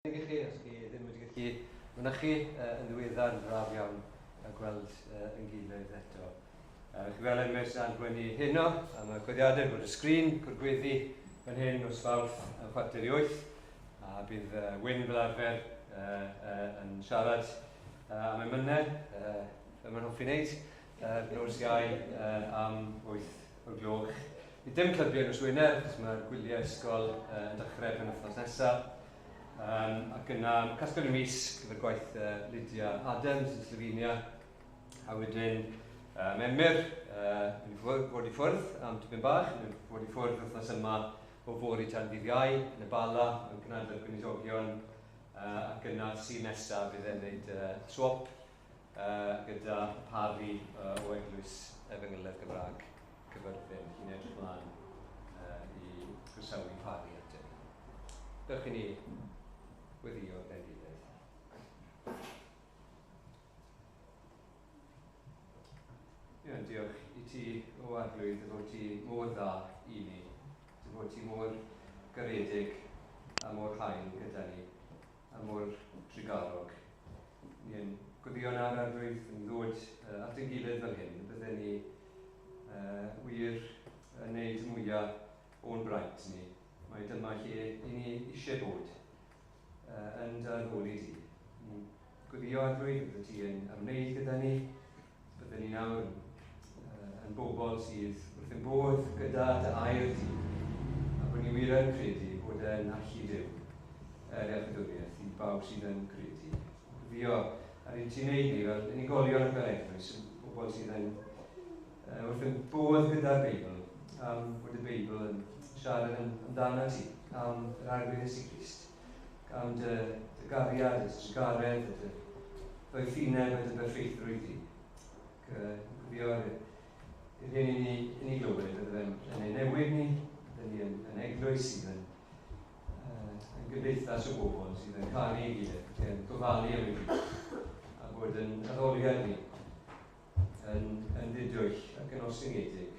I chi, os chi ddim wedi gallu mynychu yn ddiweddar, yn braf iawn gweld yn gilydd eto. Chi fel Emrys a'n Gwenni heno, a mae cwyddiadau bod y sgrin, gwrgweddi fan hyn nos Fawrth am 7:45, a bydd Wyn fel arfer yn siarad am emynau, fel mae'n hoffi wneud, nos Iau am 8 o'r gloch. Bydd dim clybiau nos Wener, achos mae'r gwyliau ysgol yn dechrau penwythnos nesaf. Ac yna casgliad y mis gyda'r gwaith Lydia Adams yn Slovenia. A wedyn Emyr mynd i fod i ffwrdd am tipyn bach, mynd i fod i ffwrdd wythnos yma o fory tan ddydd Iau yn y Bala, yn cynadledd gweinidogion, ac yna Sul nesaf bydd e'n gwneud swap gyda Parry o Eglwys Efengyledd Gymraeg Cyfyrddin. Chi'n edrych mlaen i groesawu Parry ato ni. Dewch i ni weddïo gyda'n gilydd. Iawn, diolch i ti, o Arglwydd, dy fod ti mor dda i ni, dy fod ti mor garedig a mor hael gyda ni, a mor drugarog. Ni yn gweddio nawr, Arglwydd, yn ddod at ein gilydd fel hyn, bydden ni wir yn neud mwyaf o'n braint ni. Mae dyma lle i ni eisiau bod yn dy addoli di. Ni'n gweddio, Arglwydd, bydde ti yn ymwneud gyda ni, bydden ni nawr yn bobl sydd wrth ein bodd gyda dy air di, a bod ni wir yn credu bod e'n allu Duw er iachawdwriaeth i bawb sydd yn credu. Gweddio ar un ti'n neud ni fel unigolion ac fel eglwys, bobl sydd yn wrth ein bodd gyda'r Beibl, am bod y Beibl yn siarad amdano ti, am yr Arglwydd Iesu Grist, am dy gariad, dy trugaredd, dy ddoethineb a dy berffeithrwydd di. Ac gweddio ar i'r hyn i ni glywed, bydde fe'n yn ei newid ni, bydde ni yn eglwys sydd yn gymdeithas o bobl sydd yn caru ei gilydd, ac yn gofalu am ei gilydd, a bod yn addoliad ni yn ddidwyll ac yn ostyngedig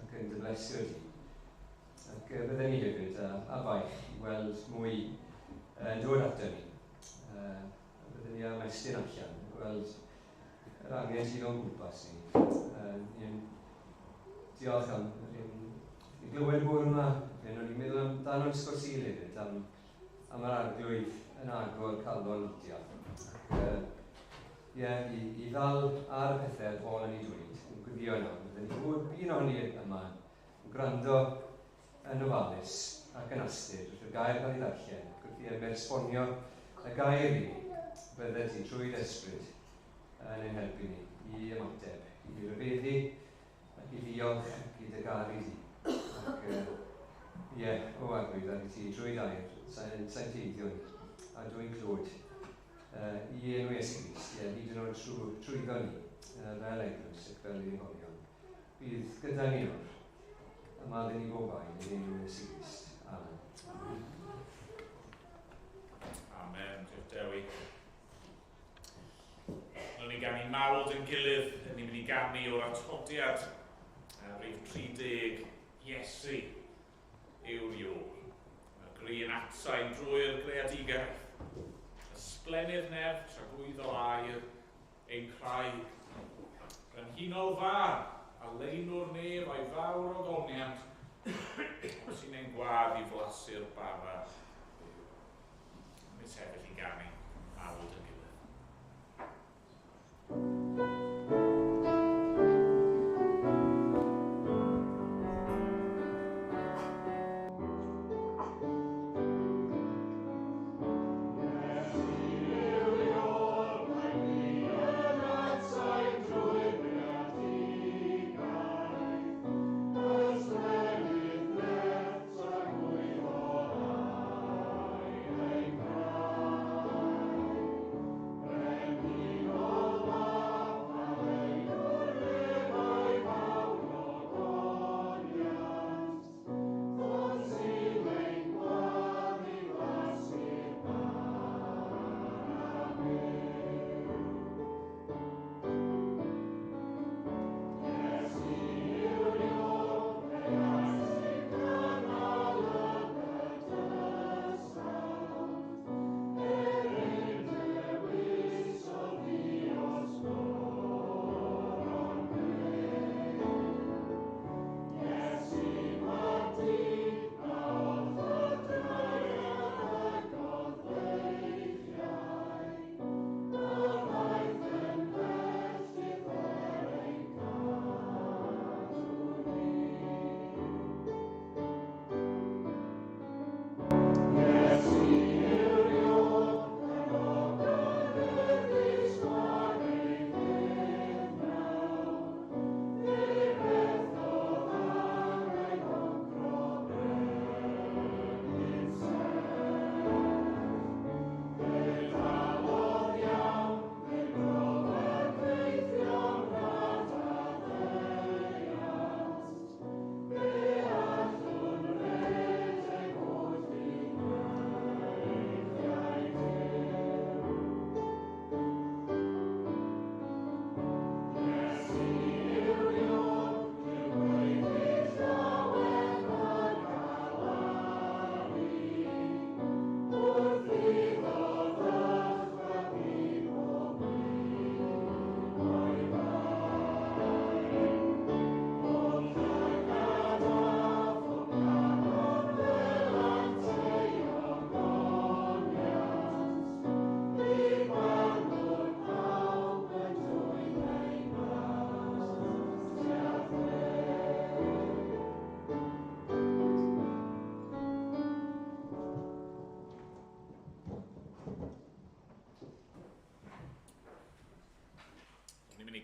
ac yn dyblesio di. Ac bydden ni hefyd a baich i weld mwy yn dod ato ni. A bydden ni am estyn allan, gweld yr angen sydd o'n gwmpas ni. Ni'n diolch am yr hyn i glywed bore yma, yr hyn o'n i'n meddwl amdano yn Ysgol Sul hefyd, am yr Arglwydd yn agor calon Lydia. Ac ie, i ddal ar y pethau Paul yn ei dweud, yn gweddio nawr, bydden ni bod un ohoni yma yn gwrando yn ofalus ac yn astud wrth y gair gael ei ddarllen, ac wrth i Emyr esbonio y gair i ni, bydde ti trwy dy ysbryd yn ein helpu ni i ymateb, i ryfeddu ac i ddiolch ac i dy garu di. Ac ie, o Arglwydd, ar i ti drwy gair sancteiddio ni a dwyn clod i enw Iesu Grist, ie, hyd yn oed trwyddo ni, fel eglwys ac fel unigolion. Bydd gyda ni nawr, a maddau ni bob bai yn enw Iesu Grist. Amen. Amen, diolch Dewi. Nw'n ni ganu mawl yn gilydd, ni'n mynd i ganu o'r atodiad rhif 30, Iesu yw'r Iôr. Mae'r gri yn atsain drwy'r greadigaeth. Ysblennydd nef tragwyddol aur ein craig. Brenhinol far, a leinwr nef a'i fawr ogoniant, sy'n ein gwadd i flasu'r bara byw. Ni'n sefyll i ganu mawl yn gilydd.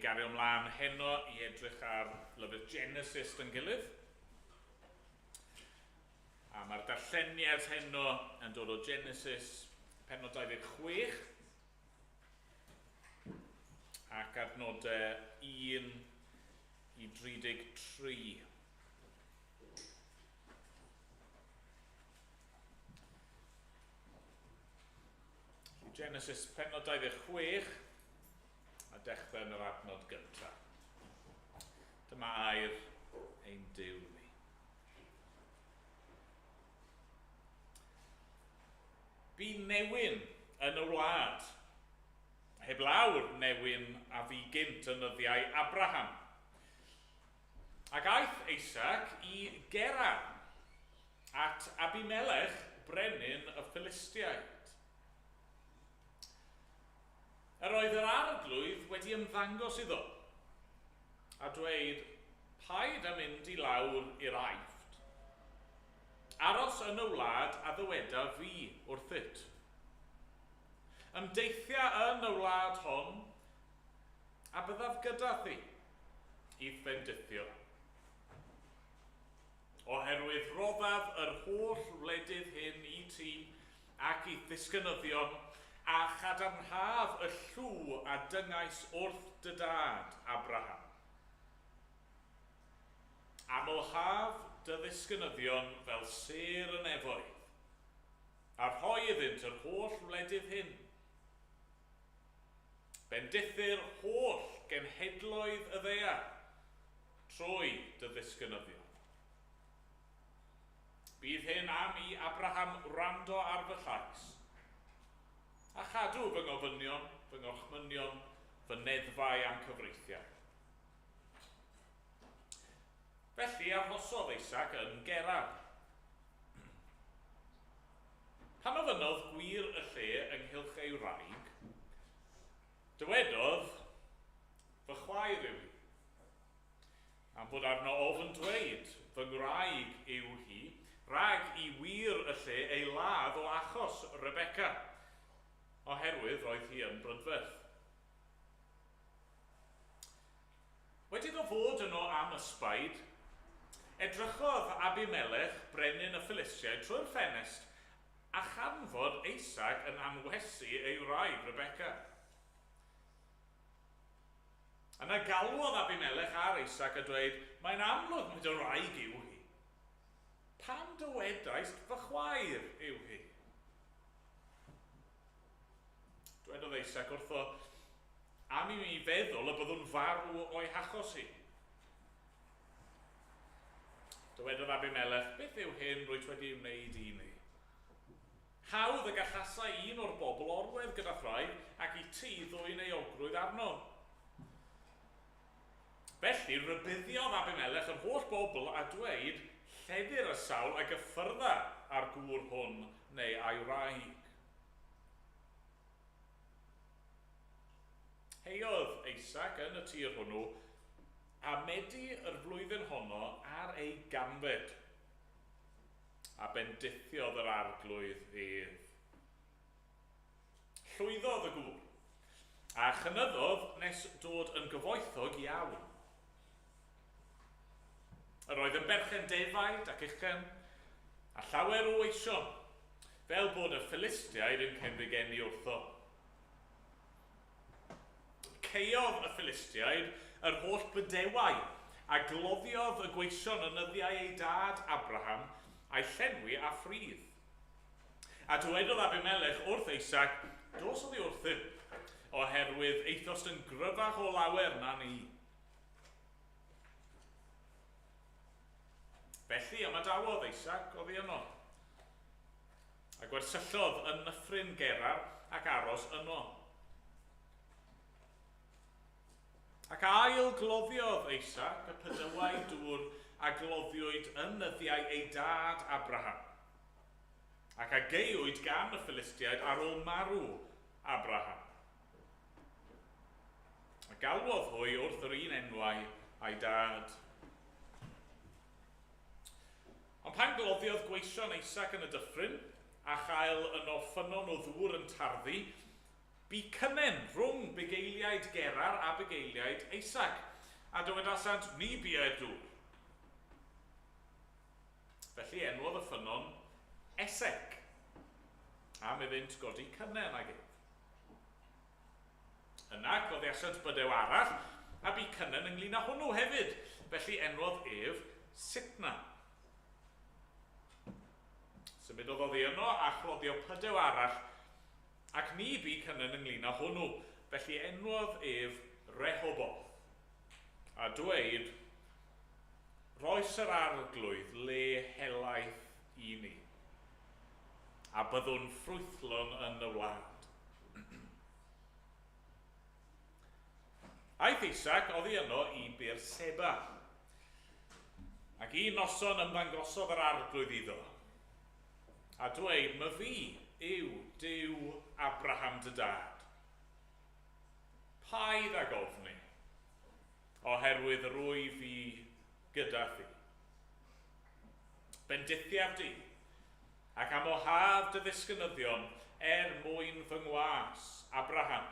mynd i gario ymlaen heno i edrych ar lyfr Genesis yn gilydd. A mae'r darlleniad heno yn dod o Genesis pennod 26 ac adnodau 1 i 33. Genesis pennod 26 a dechrau yn yr adnod gyntaf. Dyma air ein Duw ni. Bu newyn yn y wlad, heblaw'r newyn a fu gynt yn nyddiau Abraham. Ac aeth Isaac i Gerar, at Abimelech, brenin y Philistiaid. Yr oedd yr arglwydd wedi ymddangos iddo, a dweud, paid â mynd i lawr i'r Aifft. Aros yn y wlad a ddywedaf fi wrthyt. Ymdeithia yn y wlad hon, a byddaf gyda thi i'th fendithio. Oherwydd rhoddaf yr holl wledydd hyn i ti ac i'th ddisgynyddion, a chadarnhaf y llw a dyngais wrth dy dad, Abraham. Amlhaf dy ddisgynyddion fel sêr y nefoedd, a rhoi iddynt yr holl wledydd hyn. Bendithir holl genhedloedd y ddaear trwy dy ddisgynyddion. Bydd hyn am i Abraham wrando ar fy llais, a chadw fy ngofynion, fy ngorchmynion, fy neddfau a'm cyfreithiau. Felly arhosodd Isaac yn Gerar. Pan ofynnodd gwir y lle ynghylch ei wraig, dywedodd, Fy chwaer yw hi. Am fod arno ofn dweud, Fy ngwraig yw hi, rhag i wir y lle ei ladd o achos Rebecca, oherwydd roedd hi yn brydferth. Wedi iddo fod yno am ysbaid, edrychodd Abimelech, brenin y Philistiaid, trwy'r ffenest a chanfod Isaac yn anwesu ei wraig, Rebecca. Yna galwodd Abimelech ar Isaac a dweud, Mae'n amlwg mai dy wraig yw hi. Pam dywedaist fy chwaer yw hi? Dwedodd Isaac wrtho, Am i mi feddwl y byddwn farw o'i hachos hi. Dywedodd Abimelech, Beth yw hyn rwyt wedi ei wneud i ni? Hawdd y gallasai un o'r bobl orwedd gyda thraed ac i ti ddwyn euogrwydd arno. Felly rhybuddiodd Abimelech yr holl bobl a dweud, Lleddir y sawl a gyffyrdda â'r gŵr hwn neu â'i wraig. Heiodd Isaac yn y tir hwnnw, a medi yr flwyddyn honno ar ei ganfed, a bendithiodd yr Arglwydd ef. Llwyddodd y gŵr, a chynyddodd nes dod yn gyfoethog iawn. Yr oedd yn berchen defaid ac uchen, a llawer o weision, fel bod y Philistiaid yn cenfigennu wrtho. Caeodd y Philistiaid yr holl bydewau, a gloddiodd y gweision yn nyddiau ei dad Abraham, a'i llenwi â phridd. A dywedodd Abimelech wrth Isaac, Dos oddi wrthym, oherwydd aethost yn gryfach o lawer na ni. Felly ymadawodd Isaac oddi yno, a gwersyllodd yn nyffryn Gerar ac aros yno. Ac ail gloddiodd Isaac y pydywau dŵr a gloddiwyd yn nyddiau ei dad Abraham, ac a gaewyd gan y Philistiaid ar ôl marw Abraham. A galwodd hwy wrth yr un enwau a'i dad. Ond pan gloddiodd gweision Isaac yn y dyffryn, a chael yno ffynnon o ddŵr yn tarddu, Bu cynnen rhwng bugeiliaid Gerar a bugeiliaid Isaac, a dywedasant, ni buai'r dŵr. Felly enwodd y ffynnon Esek, am iddynt godi cynnen ag ef. Yna cloddiasant bydew arall, a bu cynnen ynglyn â hwnnw hefyd, felly enwodd ef Sitna. Symudodd oddi yno a chloddio pydew arall, ac ni bu cynnen ynglyn â hwnnw, felly enwodd ef Rehoboth, a dweud, Rhoes yr Arglwydd le helaeth i ni, a byddwn ffrwythlon yn y wlad. Aeth Isaac oddi yno i Beerseba, ac un noson ymddangosodd yr Arglwydd iddo, a dweud, Myfi yw Duw Abraham dy dad. Paid ag ofni, oherwydd rwyf fi gyda thi. Bendithiaf di, ac am ohaf dy ddisgynyddion er mwyn fy ngwas, Abraham.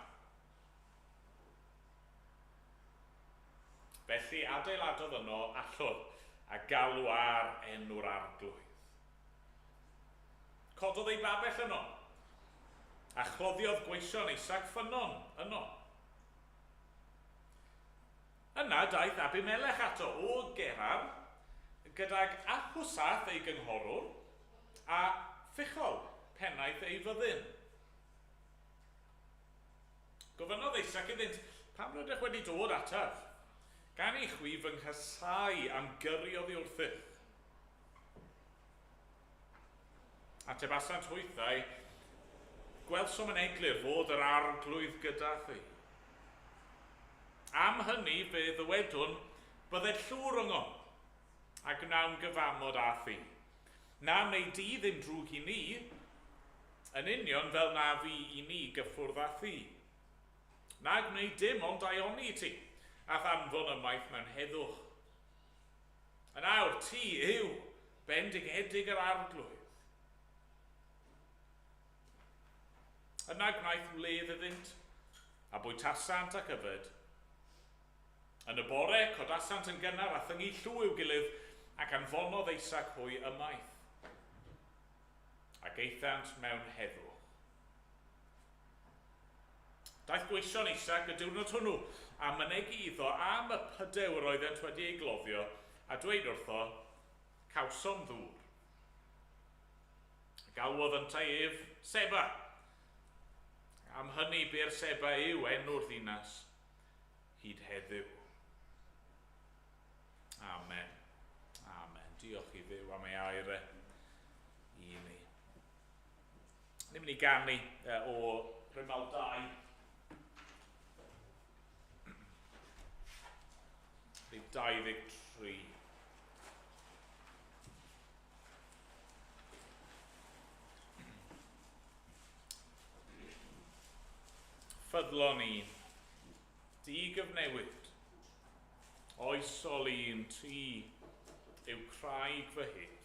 Felly adeiladodd yno allor a galw ar enw'r Arglwydd. Cododd ei babell yno, a chloddiodd gweision Isaac ffynnon yno. Yna daeth Abimelech ato o Gerar, gydag Ahusath ei gynghorwr, a Phichol, pennaeth ei fyddin. Gofynnodd Isaac iddynt, Pam rydych wedi dod ataf? Gan i chwi fy nghasáu a'm gyrru oddi wrthych. Atebasant hwythau, Gwelsom yn eglur fod yr Arglwydd gyda thi. Am hynny fe ddywedwn, Bydded llw rhyngom, a gwnawn gyfamod â thi. Na wnei di ddim drwg i ni, yn union fel na fu i ni gyffwrdd â thi. Na gwnei dim ond daioni i ti, a'th anfon ymaith mewn heddwch. Yn awr, ti yw bendigedig yr Arglwydd. Yna gwnaeth wledd iddynt, a bwytasant ac yfed. Yn y bore, codasant yn gynnar a thyngu llw i'w gilydd, ac anfonodd Isaac hwy ymaith. Ac aethant mewn heddwch. Daeth gweision Isaac y diwrnod hwnnw, a mynegi iddo am y pydew yr oeddent wedi ei gloddio, a dweud wrtho, Cawsom ddŵr. Galwodd yntau ef Seba. Am hynny, Beerseba yw enw'r ddinas hyd heddiw. Amen. Amen. Diolch i Dduw am ei air e i ni. Ni'n mynd i ganu o Rymal 2. Rhif 23. Ffyddlon un, digyfnewid, oesol un, ti yw craig fy hedd.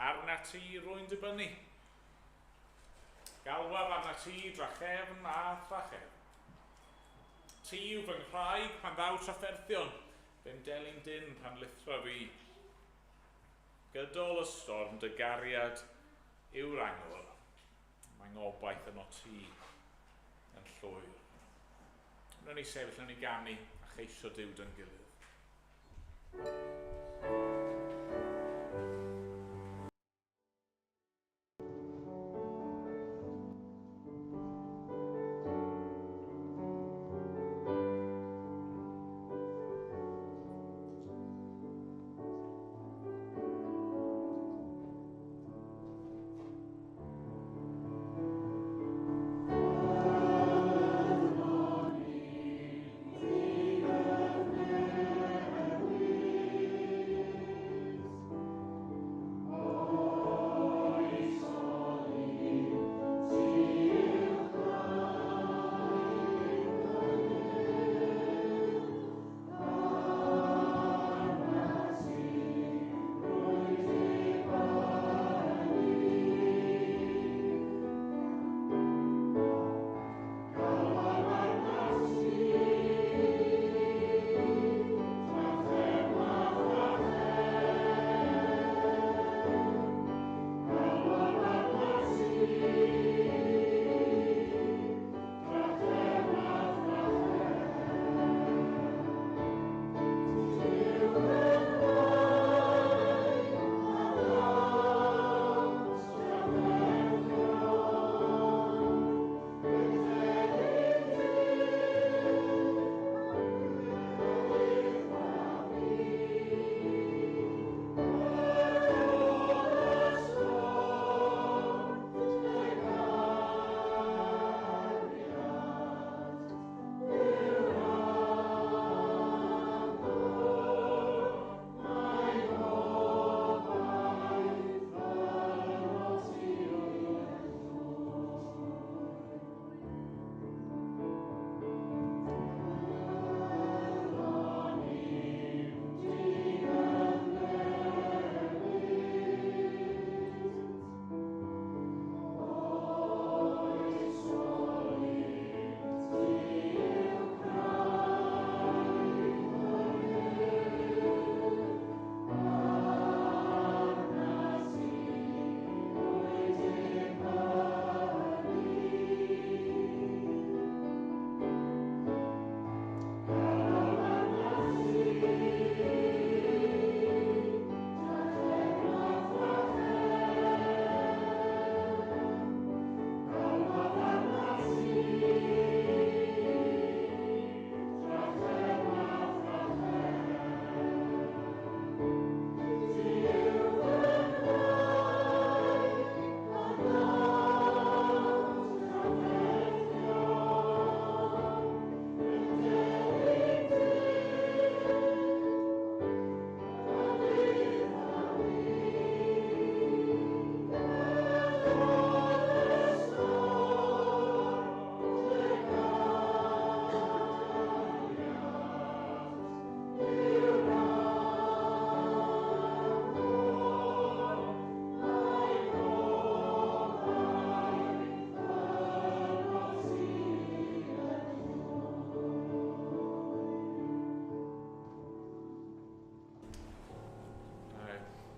Arna ti rwy'n dibynnu. Galwaf arna ti drachefn a thrachefn. Ti yw fy nghraig pan ddaw trafferthion, fe'm delyn dyn pan lithra fi. Gydol y storm dy gariad yw'r angor. Mae ngobaith yno ti yn llwyr. Wnawn ni sefyll, wnawn ni ganu a cheisio Duw dy'n gilydd.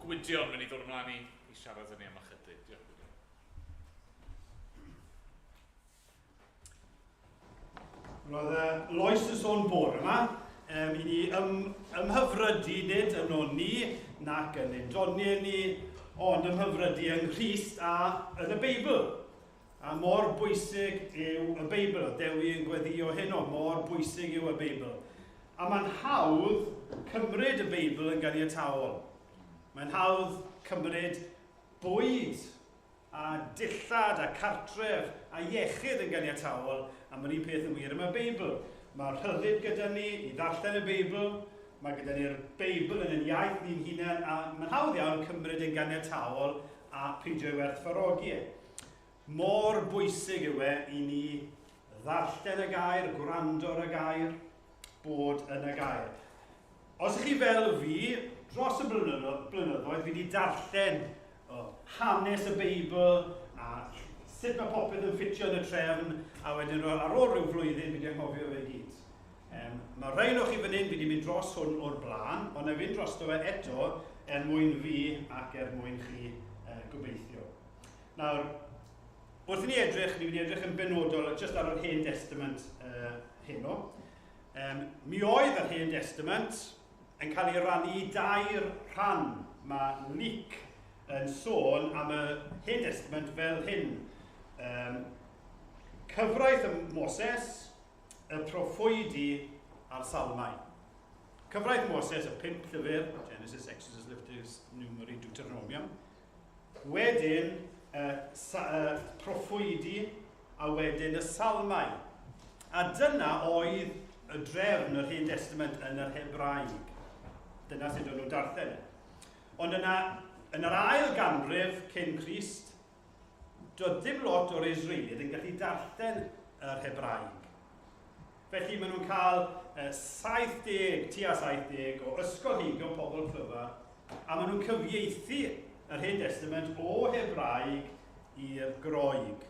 Gwydion mynd i ddod ymlaen i siarad â ni am ychydig. Diolch, Gwydion. Roedd Lois yn sôn bore yma, i ni ymhyfrydu nid yno ni nac yn ein doniau ni, ond ymhyfrydu yng Nghrist a yn y Beibl. A mor bwysig yw y Beibl. Oedd Dewi yn gweddio heno, mor bwysig yw y Beibl. A mae'n hawdd cymryd y Beibl yn ganiataol. Mae'n hawdd cymryd bwyd a dillad a cartref a iechyd yn ganiataol, a mae'r un peth yn wir am y Beibl. Mae rhyddid gyda ni i ddarllen y Beibl, mae gyda ni'r Beibl yn ein iaith ni'n hunain, a mae'n hawdd iawn cymryd yn ganiataol a peidio ei werthfawrogi e. Mor bwysig yw e i ni ddarllen y gair, gwrando ar y gair, bod yn y gair. Os ych chi fel fi, dros y blynyddoedd, fi wedi darllen hanes y Beibl a sut mae popeth yn ffitio yn y trefn, a wedyn ar ôl rhyw flwyddyn fi wedi anghofio fe gyd. Mae rhai o'ch chi fan hyn, fi wedi mynd dros hwn o'r blaen, ond na fynd drosto fe eto er mwyn fi ac er mwyn chi gobeithio. Nawr, wrth i ni edrych, ni'n mynd i edrych yn benodol jyst ar yr Hen Testament heno. Mi oedd yr Hen Testament yn cael ei rannu i dair rhan. Mae Luc yn sôn am y Hen Testament fel hyn. Cyfraith y Moses, y proffwydi a'r Salmau. Cyfraith Moses, y 5 llyfr, Genesis, Exodus, Leviticus, Numeri, Deuteronomium. Wedyn, proffwydi a wedyn y Salmau. A dyna oedd y drefn yr Hen Testament yn yr Hebraeg. Dyna sut o'n nhw'n darllen. Ond yna, yn yr ail ganrif cyn Crist, doedd dim lot o'r Israeliaid yn gallu darllen yr Hebraeg. Felly maen nhw'n cael 70, tua 70 o ysgolheigion pobl clyfar, a maen nhw'n cyfieithu yr Hen Testament o Hebraeg i'r Groeg.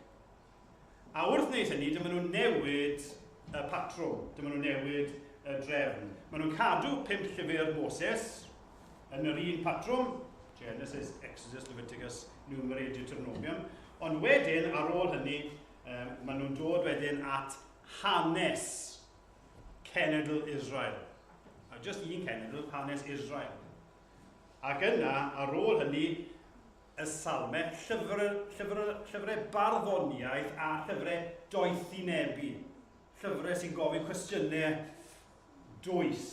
A wrth wneud hynny, dyma nhw'n newid y patrwm, dyma nhw'n newid y drefn. Maen nhw'n cadw 5 llyfr Moses yn yr un patrwm, Genesis, Exodus, Leviticus, Numeri, Deuteronomium, ond wedyn, ar ôl hynny, maen nhw'n dod wedyn at hanes cenedl Israel. A just un cenedl, hanes Israel. Ac yna, ar ôl hynny, y Salmau, llyfrau barddoniaeth a llyfrau doethinebu. Llyfrau sy'n gofyn cwestiynau dwys.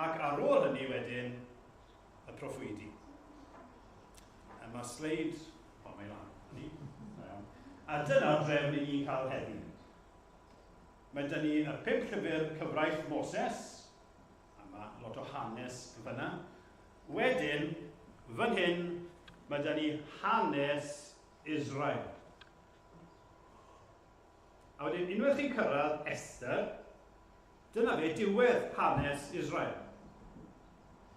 Ac ar ôl hynny wedyn, y proffwydi. A mae sleid... O, mae lan. A dyna'r drefn i ni'n cael heddi. Mae dyn ni y 5 llyfr cyfraith Moses, a mae lot o hanes yn fyna. Wedyn, fan hyn, mae dyn ni hanes Israel. A wedyn, unwaith chi'n cyrraedd Esther, dyna fe diwedd hanes Israel.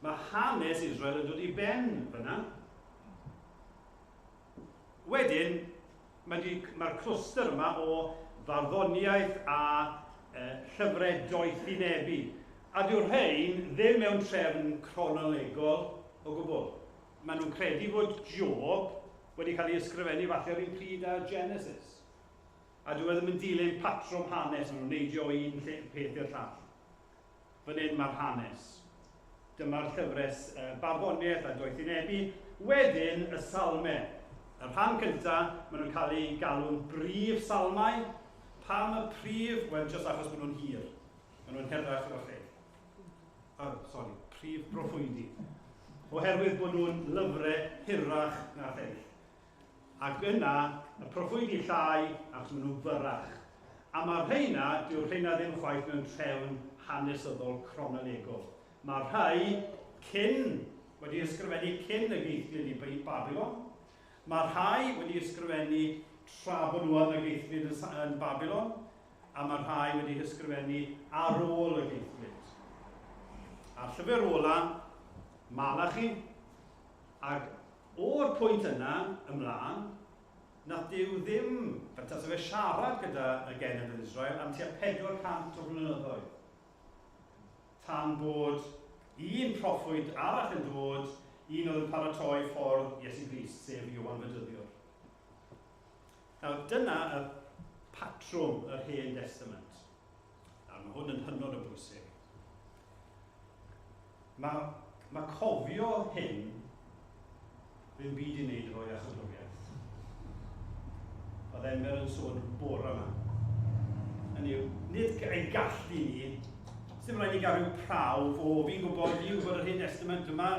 Mae hanes Israel yn dod i ben fyna. Wedyn, mae'r clwster yma o farddoniaeth a llyfrau doethinebu. A dyw'r rhain ddim mewn trefn cronolegol o gwbl. Maen nhw'n credu fod Job wedi cael ei ysgrifennu falle ar un pryd â Genesis. A dyw e ddim yn dilyn patrwm hanes, maen nhw'n neidio o un peth i'r llall. Fan hyn mae'r hanes. Dyma'r llyfres barddoniaeth a doethinebu. Wedyn y Salmau. Y rhan cyntaf, maen nhw'n cael eu galw'n brif salmau. Pam y prif? Wel, jyst achos maen nhw'n hir. Maen nhw'n hirach o'r lle. Oh, sorry, prif broffwydi. Oherwydd bod nhw'n lyfrau hirach na'r lleill. Ac yna, y proffwydi llai, achos maen nhw'n fyrrach. A mae'r rheina, dyw'r rheina ddim chwaith mewn trefn hanesyddol cronolegol. Mae'r rhai cyn, wedi ysgrifennu cyn y geithglyd i Babylon. Mae'r rhai wedi ysgrifennu tra bod nhw yn y geithglyd yn Babylon, a mae'r rhai wedi ysgrifennu ar ôl y geithglyd. A'r llyfr ola, Malachi, ac o'r pwynt yna ymlaen, nath Duw ddim, fel tase fe siarad gyda y genedl Israel am tua 400 o blynyddoedd. Tan bod un proffwyd arall yn dod Un oedd yn paratoi ffordd Iesu Grist, sef Ioan Fedyddiwr. Nawr, dyna y patrwm yr Hen Testament. Nawr, mae hwn yn hynod o bwysig. Mae, mae cofio hyn ddim byd i wneud efo iachawdwriaeth. Oedd Emyr yn sôn bore yma. Hynny yw, nid ein gallu ni, sy'n rhaid ni gael rhyw prawf o, fi'n gwybod, fi'n gwybod yr Hen Testament yma,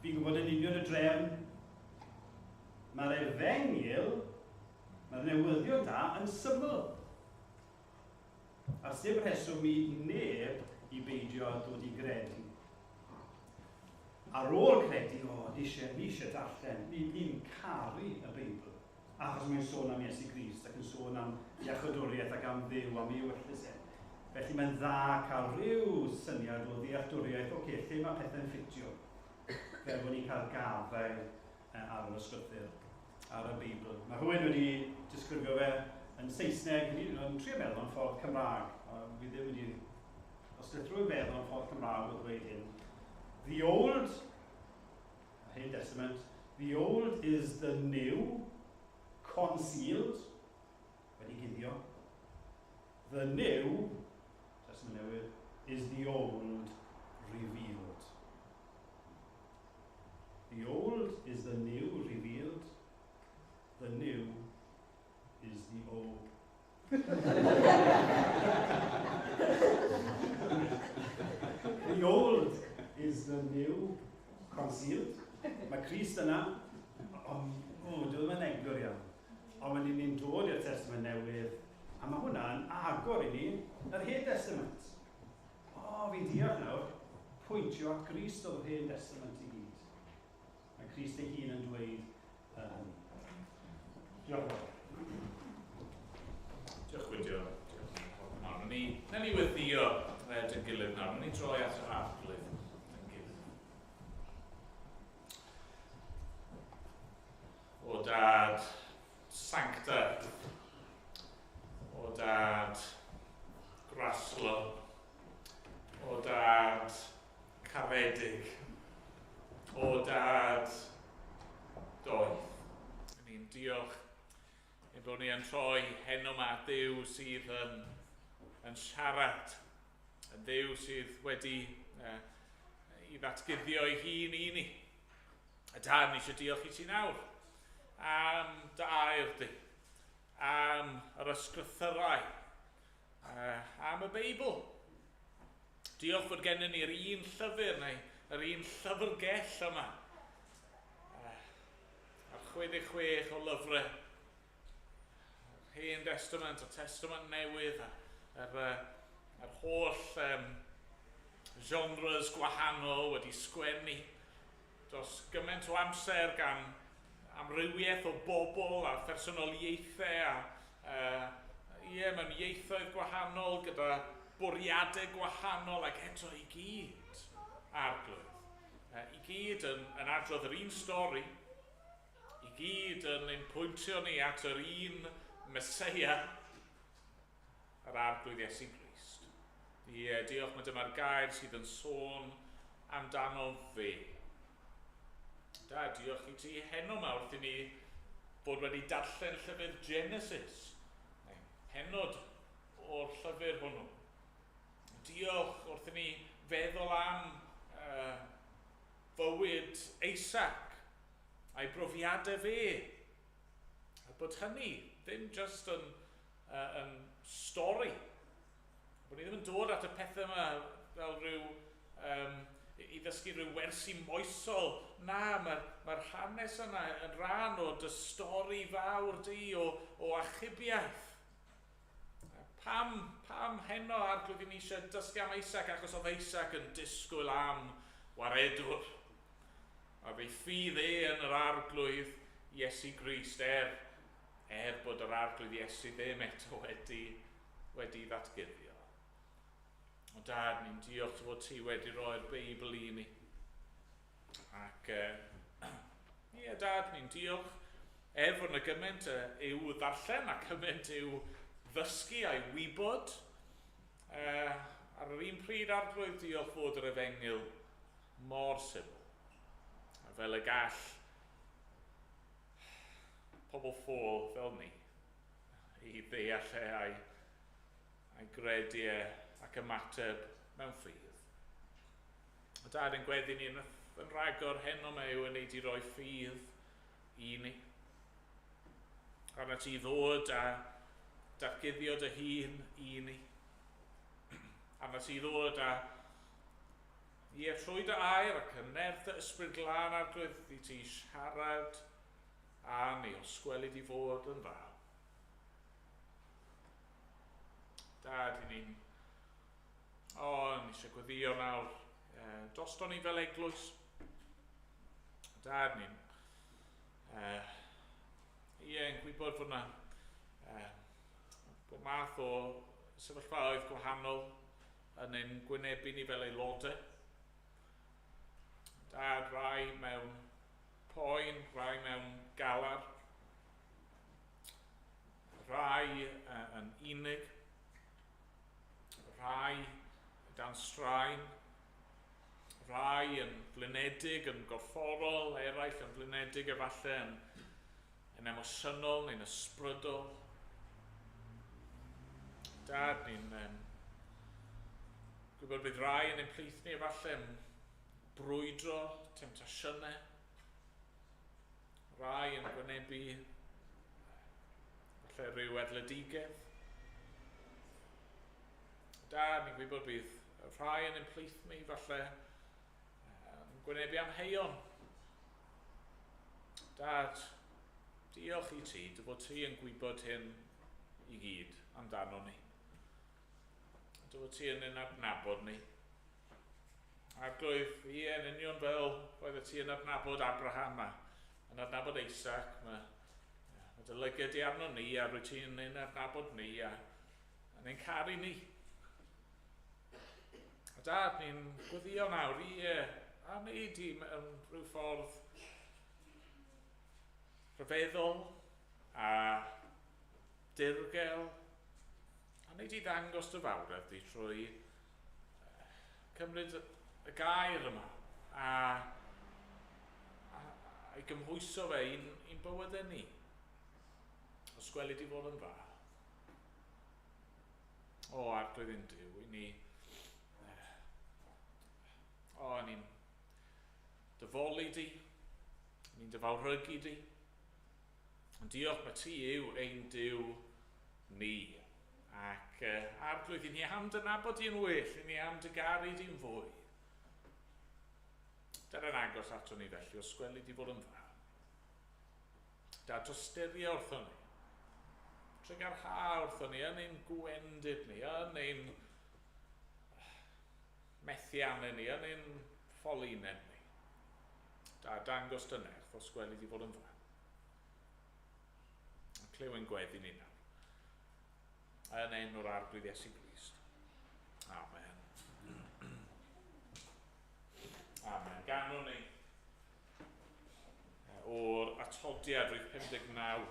fi'n gwybod yn union y drefn. Mae'r efengyl, mae'r newyddion da yn syml. A sdim rheswm i neb i beidio â dod i gredu. Ar ôl credu, o, ni eisiau, ni eisiau darllen, ni'n ni caru y Beibl, achos mae'n sôn am Iesu Grist ac yn sôn am iachawdwriaeth ac am Dduw, am ei ewyllys e. Felly mae'n dda cael rhyw syniad o ddealltwriaeth, oce, okay, lle mae pethau'n ffitio, fel bod ni'n cael gafael ar yr ysgrythur, ar y Beibl. Mae rhywun wedi disgrifio fe yn Saesneg, yn trio meddwl yn ffordd Cymraeg. Fi ddim wedi... Os ydych rhywun meddwl yn ffordd Cymraeg o ddweud hyn. The Old, Hen Testament, the old is the new, concealed, wedi guddio. The new, Testament Newydd, is the old revealed. The old is the new revealed. The new is the old. The old is the new concealed. Mae Crist yna, ond, o, dwi ddim yn eglur iawn. Ond wedyn ni'n dod i'r Testament Newydd, a mae hwnna'n agor i ni yr Hen Testament. O, fi'n deall nawr, pwyntio at Grist oedd yr Hen Testament i gyd. Mae Crist ei hun yn dweud hynny. Diolch yn fawr. Diolch Gwydion. Nawr, ni, na ni weddio dyn gilydd nawr. Ni droi at yr arglwydd dyn gilydd. O dad sanctaidd, o dad graslon, o dad caredig, o dad doeth. Ni'n diolch ein bod ni yn troi heno yma Duw sydd yn, yn siarad, yn Dduw sydd wedi i ddatguddio ei hun i ni. A dad, ni eisiau diolch i ti nawr am dy air di, am yr ysgrythyrau, am y Beibl. Diolch fod gennym ni'r un llyfr neu yr un llyfrgell yma. A'r 66 o lyfrau. Yr Hen Testament, y Testament Newydd, a'r, yr holl genres gwahanol wedi sgwennu dros gymaint o amser gan amrywiaeth o bobl a phersonoliaethau a ie, mewn ieithoedd gwahanol gyda bwriadau gwahanol ac eto i gyd, Arglwydd. I gyd yn, yn adrodd yr un stori, i gyd yn ein pwyntio ni at yr un Meseia, yr Arglwydd Iesu Grist. Ie, diolch, mae dyma'r gair sydd yn sôn amdano fe. Da, diolch i ti heno yma wrth i ni fod wedi darllen llyfr Genesis, neu pennod o'r llyfr hwnnw. Diolch wrth i ni feddwl am fywyd Isaac a'i brofiadau fe. A bod hynny ddim just yn, yn stori. Bod ni ddim yn dod at y pethau yma fel rhyw, i ddysgu rhyw wersi moesol. Na, mae'r mae hanes yna yn rhan o dy stori fawr di o, o achubiaeth. Pam, pam heno Arglwydd i ni eisiau dysgu am Isaac? Achos oedd Isaac yn disgwyl am waredwr. A fe ffydd e yn yr Arglwydd Iesu Grist, er, er bod yr Arglwydd Iesu ddim eto wedi, wedi ddatguddio. O dad, ni'n diolch fod ti wedi rhoi'r Beibl i ni. Ac, ie, dad, ni'n diolch er fod yna gymaint i'w ddarllen a cymaint i'w ddysgu a'i wybod. Ar yr un pryd, Arglwydd, diolch fod yr efengyl mor syml. Fel y gall pobl ffôl fel ni i ddeall e a'i gredu e ac ymateb mewn ffydd. A Dad, yn gweddi ni yn rhagor heno yma yw yn ei di roi ffydd i ni. Arna ti ddod a datguddio dy hun i ni. Arna ti ddod a ie, trwy dy air ac yn nerth dy Ysbryd Glân, Arglwydd, i ti siarad a ni os gweli di fod yn dda. Dad, i ni'n... O, ni eisiau gweddio nawr. Drosto ni fel eglwys. Dad, ni'n... Ie, yn gwybod fod yna bod math o sefyllfaoedd gwahanol yn ein gwynebu ni fel aelodau. Dad, rai mewn poen, rai mewn galar, rai yn unig, rai dan straen, rai yn flinedig, yn gorfforol, eraill yn flinedig efallai yn emosiynol neu'n ysbrydol. Dad, ni'n gwybod bydd rai yn ein plith ni efallai yn brwydro temtasiynau, rai yn gwynebu falle rhyw erledigaeth. Dad, ni'n gwybod bydd rhai yn ein plith ni falle yn gwynebu amheuon. Dad, diolch i ti, dy fod ti yn gwybod hyn i gyd amdano ni. Dy fod ti yn ein adnabod ni. Arglwydd, ie, yn union fel roeddet ti yn adnabod Abraham a yn adnabod Isaac, mae dy lygad di arno ni a rwyt ti'n ein adnabod ni a yn ein caru ni. A Dad, ni'n gweddio nawr, ie, a wneud i mewn rhyw ffordd rhyfeddol a dirgel, a wneud i ddangos dy fawredd di trwy cymryd y gair yma a i gymhwyso fe i'n bywydau ni. Os gweli di fod yn dda. O, Arglwydd ein Duw, i ni... O, ni'n dyfoli di, ni'n dyfawrygu di. Ond diolch mae ti yw ein Duw ni. Ac Arglwydd, i ni am dy nabod di'n well, i ni am dy garu di'n fwy. Dyna'n agos ato ni felly, os gweli di fod yn dda. Da tosturio wrtho ni. Trugarha wrtho ni, yn ein gwendid ni, yn ein methiannau ni, yn ein ffolineb ni. Da dangos dy nerth, os gweli di fod yn dda. A clyw ein gweddi ni nawr. Yn enw'r Arglwydd Iesu Grist. Amen. Amen. Ganwn ni o'r atodiad rhif 59.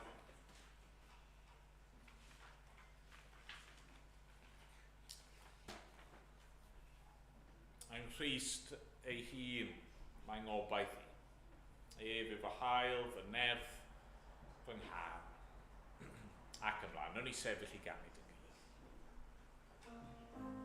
Yng Nghrist ei hun mae'n ngobaith i. Ef yw fy hael, fy nerth, fy nghân. Ac ymlaen, wnawn ni sefyll i ganu dyn gilydd. Amen.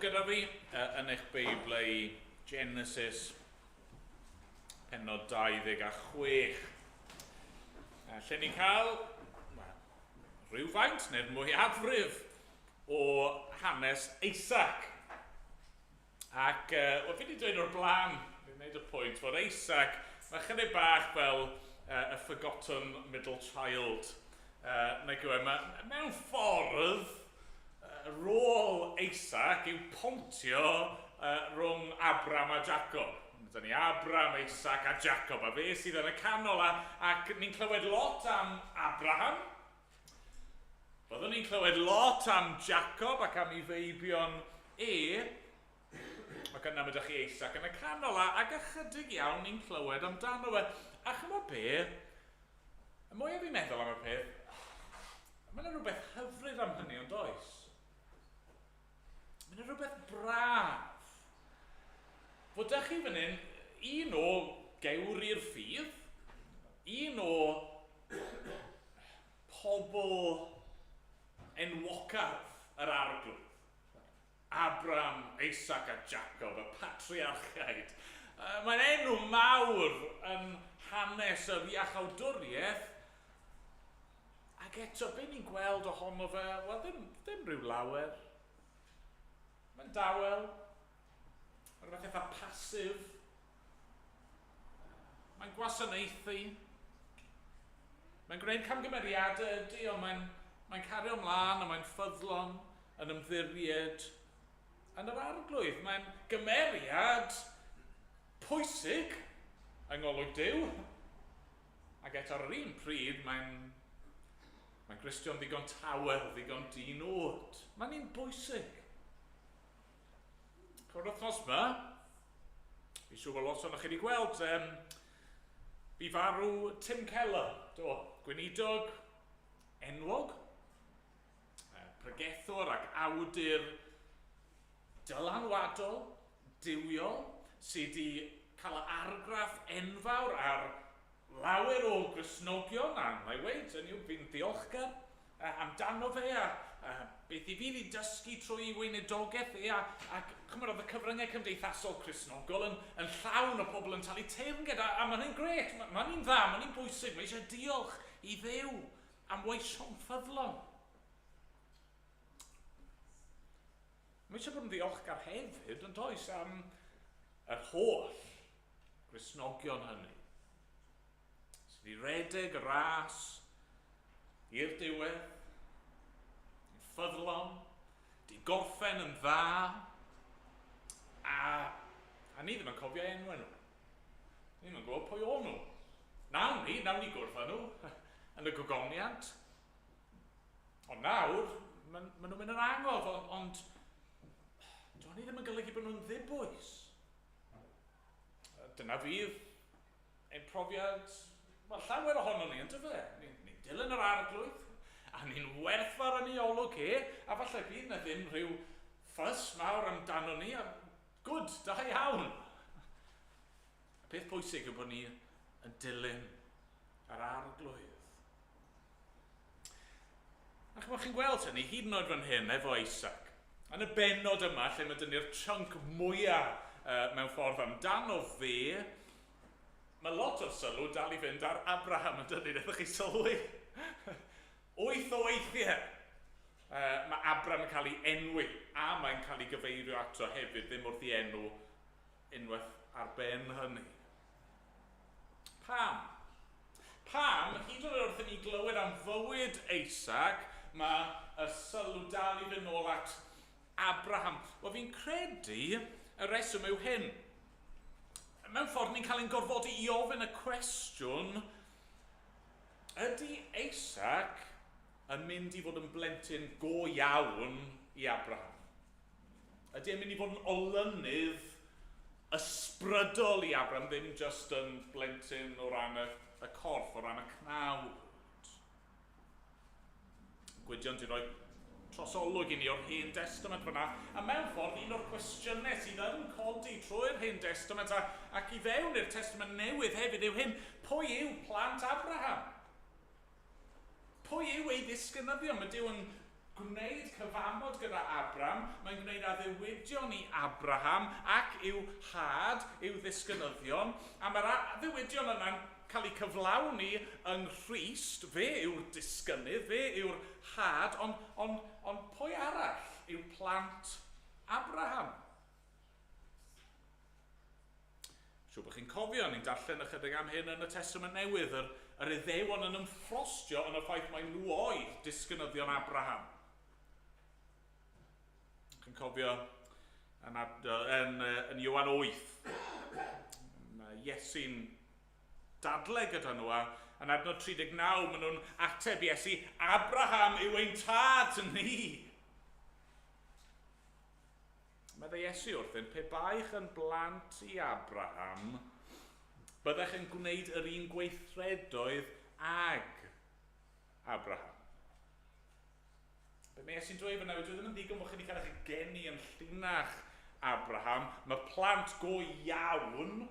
gyda fi yn eich Beiblau i Genesis pennod 26. Lle ni'n cael well, rhywfaint neu'r mwyafrif o hanes Isaac. Ac wel, fi wedi dweud o'r blaen, fi'n gwneud y pwynt fod Isaac, mae chydig bach fel y forgotten middle child. Nag yw e, mae, mewn ffordd, rôl Isaac yw pontio rhwng Abram a Jacob. Dyna ni Abram, Isaac a Jacob, a fe sydd yn y canol, a, ac ni'n clywed lot am Abraham. Byddwn ni'n clywed lot am Jacob ac am ei feibion e, ac yna mae ydych chi Isaac yn y canol, a, ac ychydig iawn ni'n clywed amdano fe. A chymod be, y mwyaf fi'n meddwl am y peth, mae yna rhywbeth hyfryd am hynny, ond oes? Mae yna rhywbeth braf. Fod ydych chi fan hyn, un o gewri'r ffydd, un o pobl enwocaf yr arglwydd. Abram, Isaac a Jacob, y patriarchiaid. Mae'n enw mawr yn hanes yr iachawdwriaeth, ac eto, be ni'n gweld ohono fe, wel, ddim, ddim rhyw lawer. Mae'n dawel, mae'n rhywbeth eitha pasif. Mae'n gwasanaethu. Mae'n gwneud camgymeriadau ydy, ond mae'n mae cario ymlaen a mae'n ffyddlon yn ymddiried yn yr arglwydd. Mae'n gymeriad pwysig yng ngolwg Duw. Ac eto ar yr un pryd, mae'n mae'n Gristion ddigon tawel, ddigon di-nod. Mae'n un bwysig. O'r wythnos yma, fi siŵr bod lot ohonoch chi wedi gweld, um, bu farw Tim Keller, do, gweinidog enwog, pregethwr ac awdur dylanwadol, duwiol, sydd wedi cael argraff enfawr ar lawer o Gristnogion, a na i weud, hynny yw, fi'n ddiolchgar amdano fe, a, a beth i fi wedi dysgu trwy ei weinidogaeth e, a, ac chymod, oedd y cyfryngau cymdeithasol Cristnogol yn, yn llawn o pobl yn talu teyrnged, a, a mae'n hyn gret, mae'n hyn dda, mae'n hyn bwysig, mae eisiau diolch i Dduw am weision ffyddlon. Mae eisiau bod yn ddiolchgar hefyd, yn does, am yr holl Gristnogion hynny sydd i redeg y ras i'r diwedd, yn ffyddlon, di gorffen yn dda, a, a ni ddim yn cofio enwau nhw. Ni ddim yn gwybod pwy o'n nhw. Nawn ni, nawn ni gwrdd â nhw yn y gogoniant. Ond nawr, maen ma nhw'n mynd yn angof, ond, ond do'n i ddim yn golygu bod nhw'n ddibwys. Dyna fydd ein profiad, wel, llawer ohono ni, ynddo fe? Ni'n ni dilyn yr arglwydd, a ni'n werthfawr yn ei olwg e, a falle bydd na ddim rhyw ffys mawr amdano ni, a good, da iawn. Y peth pwysig yw bod ni yn dilyn yr arglwydd. A chymod, chi'n gweld hynny, hyd yn oed fan hyn, efo Isaac. Yn y bennod yma, lle mae dyn ni'r chunk mwyaf mewn ffordd amdano fe, mae lot o'r sylw dal i fynd ar Abraham yn dynnu, wnaethoch chi sylwi? Wyth o weithiau mae Abraham yn cael ei enwi, a mae'n cael ei gyfeirio ato hefyd, ddim wrth ei enw unwaith ar ben hynny. Pam? Pam, hyd yn oed wrth i ni glywed am fywyd Isaac, mae y sylw dal i fynd nôl at Abraham? Wel, fi'n credu y reswm yw hyn. Mewn ffordd, ni'n cael ein gorfodi i ofyn y cwestiwn, ydy Isaac yn mynd i fod yn blentyn go iawn i Abraham? Ydy e'n mynd i fod yn olynydd ysbrydol i Abraham, ddim just yn blentyn o ran y, y corff, o ran y cnawd? Gwydion di roi trosolwg i ni o'r Hen Testament fyna, a mewn ffordd un o'r cwestiynau sydd yn codi trwy'r Hen Testament a, ac i fewn i'r Testament Newydd hefyd yw hyn, pwy yw plant Abraham? Pwy yw ei ddisgynyddion? Mae Duw yn gwneud cyfamod gyda Abram, mae'n gwneud addewidion i Abraham ac i'w had, i'w ddisgynyddion, a mae'r addewidion yna'n cael eu cyflawni yng Nghrist, fe yw'r disgynnydd, fe yw'r had, ond, ond, ond pwy arall yw plant Abraham? Siŵr bod chi'n cofio, ni'n darllen ychydig am hyn yn y Testament Newydd, yr, yr Iddewon yn ymffrostio yn y ffaith mai nhw oedd disgynyddion Abraham. Chi'n cofio yn, yn, yn Ioan 8, mae Iesu'n dadle gyda nhw a yn adnod 39 maen nhw'n ateb Iesu, Abraham yw ein tad ni. Meddai Iesu wrthyn, pe baech yn blant i Abraham, byddech yn gwneud yr un gweithredoedd ag Abraham. Be mae Iesu'n dweud fyna, dwi ddim yn ddigon bod chi wedi cael eich geni yn llinach Abraham. Mae plant go iawn,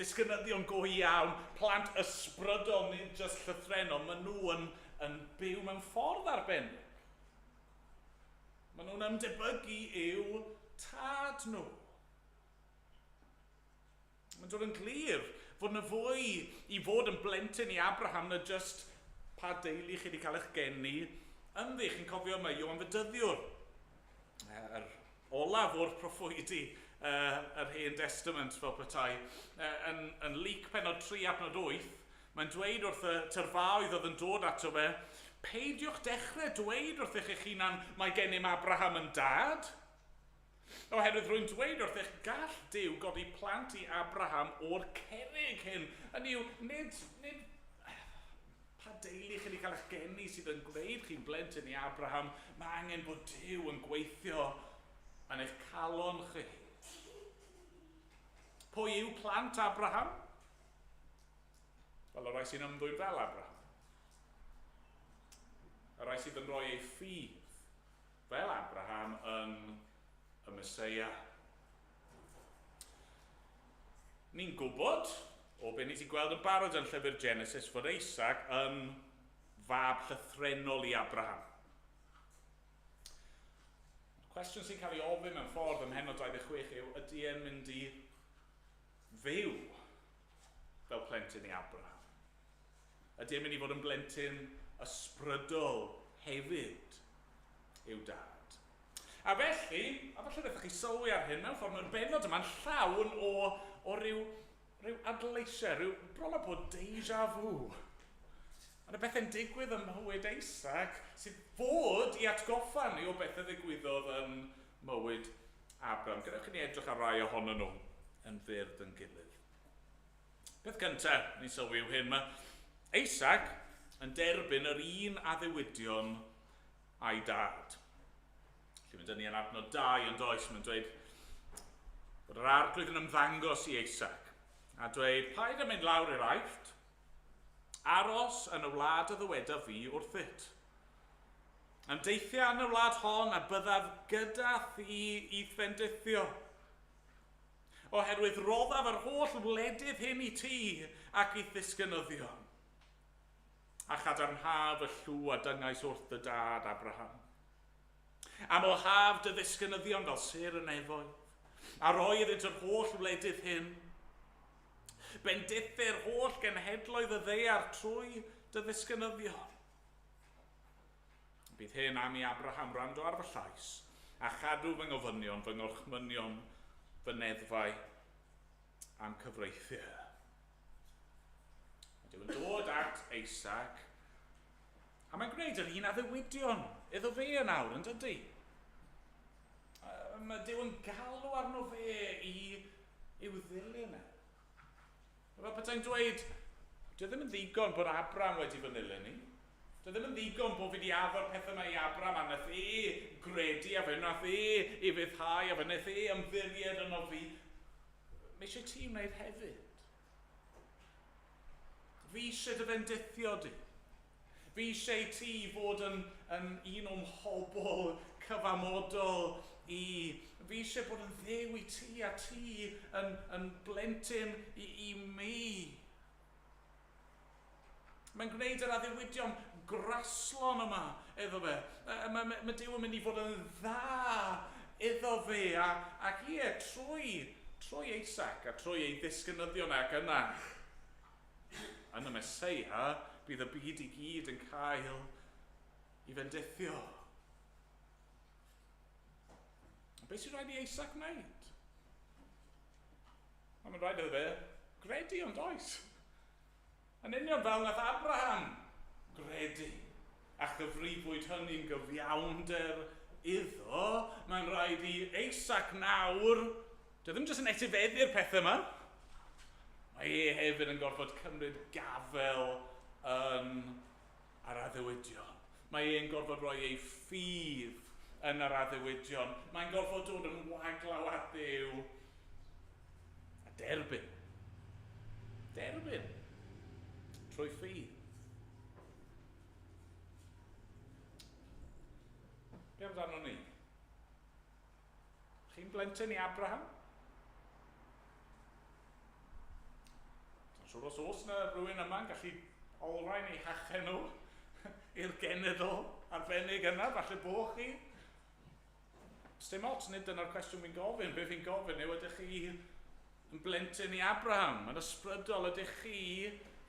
disgynyddion go iawn, plant ysbrydol, nid jyst llythrennol, maen nhw yn, yn byw mewn ffordd arbennig. Maen nhw'n ymdebygu i'w tad nhw. Mae'n dod yn glir fod yna fwy i fod yn blentyn i Abraham na just pa deulu chi wedi cael eich geni ynddi. Chi'n cofio mae Ioan Fedyddiwr, yr olaf o'r proffwydi yr Hen Testament fel petai, yn, yn Luc penod 3 adnod 8, Mae'n dweud wrth y tyrfaoedd oedd yn dod ato fe, Peidiwch dechrau dweud wrthych eich hunan, mae gennym Abraham yn dad. Oherwydd rwy'n dweud wrthych, gall Duw godi plant i Abraham o'r cerrig hyn. Hynny yw, nid, nid pa deulu chi wedi cael eich geni sydd yn gwneud chi'n blentyn i Abraham, mae angen bod Duw yn gweithio yn eich calon chi. Pwy yw plant Abraham? Wel, y rhai sy'n ymddwyn fel Abraham. Y rhai sydd yn rhoi ei ffydd fel Abraham yn y Meseia. Ni'n gwybod, o be ni wedi gweld yn barod yn llyfr Genesis, fod Isaac yn fab llythrenol i Abraham. Y cwestiwn sy'n cael ei ofyn mewn ffordd ym mhennod 26 yw, ydy e'n mynd i fyw fel plentyn i Abraham? Ydy e'n mynd i fod yn blentyn ysbrydol hefyd i'w dad? A felly, a falle ddethoch chi sylwi ar hyn, mewn ffordd mae'r bennod yma'n llawn o, o ryw, ryw adleisiau, rhyw bron â bod deja vu. Mae yna bethau'n digwydd ym mywyd Isaac sydd fod i atgoffa ni o bethau ddigwyddodd yn mywyd Abraham. Gadewch i ni edrych ar rai ohonyn nhw yn fyr yn gilydd. Peth cyntaf ni'n sylwi yw hyn, mae Isaac yn derbyn yr un addewidion a'i dad. Felly mae'n dynnu yn adnod 2 yn does, mae'n dweud bod yr arglwydd yn ymddangos i Isaac a dweud, paid â mynd lawr i'r Aifft, Aros yn y wlad a ddywedaf fi wrthyt. Ymdeithia yn y wlad hon a byddaf gyda thi i'th fendithio. Oherwydd roddaf yr holl wledydd hyn i ti ac i'th ddisgynyddion. A chadarnhaf y llw a dyngais wrth dy dad Abraham. Amlhaf dy ddisgynyddion fel sêr y nefoedd, a roi iddynt yr holl wledydd hyn. Bendithir holl genhedloedd y ddaear trwy dy ddisgynyddion. Bydd hyn am i Abraham wrando ar fy llais, a chadw fy ngofynion, fy ngorchmynion, fy neddfau a'm cyfreithiau. Mae Duw yn dod at Isaac, a mae'n gwneud yr un addewidion iddo fe yn awr, yn dydy? Mae Duw yn galw arno fe i i'w ddilyn e. Fel petai'n dweud, dwi ddim yn ddigon bod Abram wedi fy nilyn i. Dwi ddim yn ddigon bod fi wedi addo'r pethau yma i Abram a nath e gredu a fe nath e ufuddhau a fe nath e ymddiried yno fi. Mae eisiau ti wneud hefyd. Fi eisiau dy fendithio di. Fi eisiau i ti fod yn, yn un o'm mhobl cyfamodol i. Fi eisiau bod yn ddew i ti a ti yn, yn blentyn i, i mi. Mae'n gwneud yr addewidion graslon yma. iddo fe. Mae Duw yn mynd i fod yn dda iddo fe. Ac ie, trwy Isaac a trwy ei ddisgynyddion ac yna, yn y Meseia, bydd y byd i gyd yn cael ei fendithio. Beth sy'n rhaid i Isaac wneud? Mae'n rhaid iddo fe gredu ond oes. Yn union fel nath Abraham gredu a chyfrifwyd hynny'n gyfiawnder iddo, mae'n rhaid i Isaac nawr, dyw e ddim jyst yn etifeddu'r pethau yma, mae e hefyd yn gorfod cymryd gafel yn yr addewidion. Mae e'n gorfod rhoi ei ffydd yn yr addewidion. Mae'n gorfod dod yn waglaw at Dduw a derbyn. Derbyn. Trwy ffydd. Be amdano ni? Chi'n blentyn i Abraham? Dwi'n siŵr os oes yna rhywun yma'n gallu olrhain eu hachen nhw i'r genedl arbennig yna, falle bo chi. Sdim ots, nid dyna'r cwestiwn fi'n gofyn. Be fi'n gofyn yw, ydych chi yn blentyn i Abraham? Yn ysbrydol, ydych chi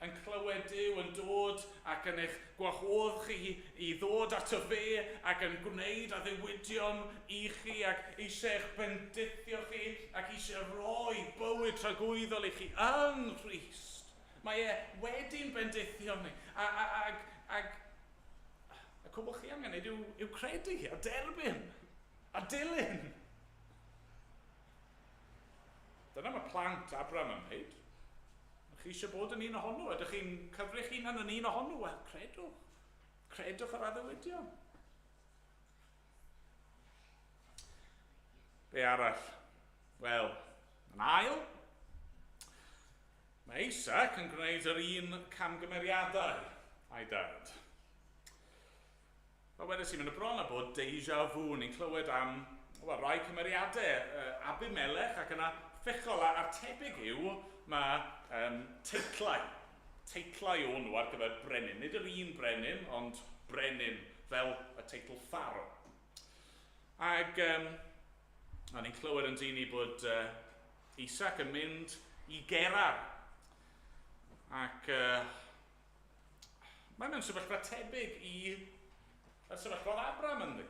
yn clywed Duw yn dod ac yn eich gwahodd chi i ddod ato fe ac yn gwneud addewidion i chi ac eisiau eich bendithio chi ac eisiau rhoi bywyd tragwyddol i chi yng Nghrist. Mae e wedi'n bendithio ni. Ac y cwbl chi angen wneud yw credu a derbyn a dilyn. Dyna mae plant Abraham yn wneud. Ydych chi eisiau bod yn un ohonno? Ydych chi'n cyfrif hunan yn un ohonno? Wel, credwch. Credwch yr addewidion. Be arall? Wel, yn ail, mae Isaac yn gwneud yr un camgymeriadau a'i dad. Fel wedes i, mae'n y bron a bod deja vu. Ni'n clywed am rai cymeriadau, Abimelech ac yna Phicol, a'r tebyg yw mae teitlau. Teitlau o'n nhw ar gyfer brenin. Nid yr un brenin, ond brenin fel y teitl Pharaoh. Ac a ni'n clywed yn dyn ni bod Isaac yn mynd i Gerar. Ac mae mewn sefyllfa tebyg i y sefyllfa oedd Abraham ynddi.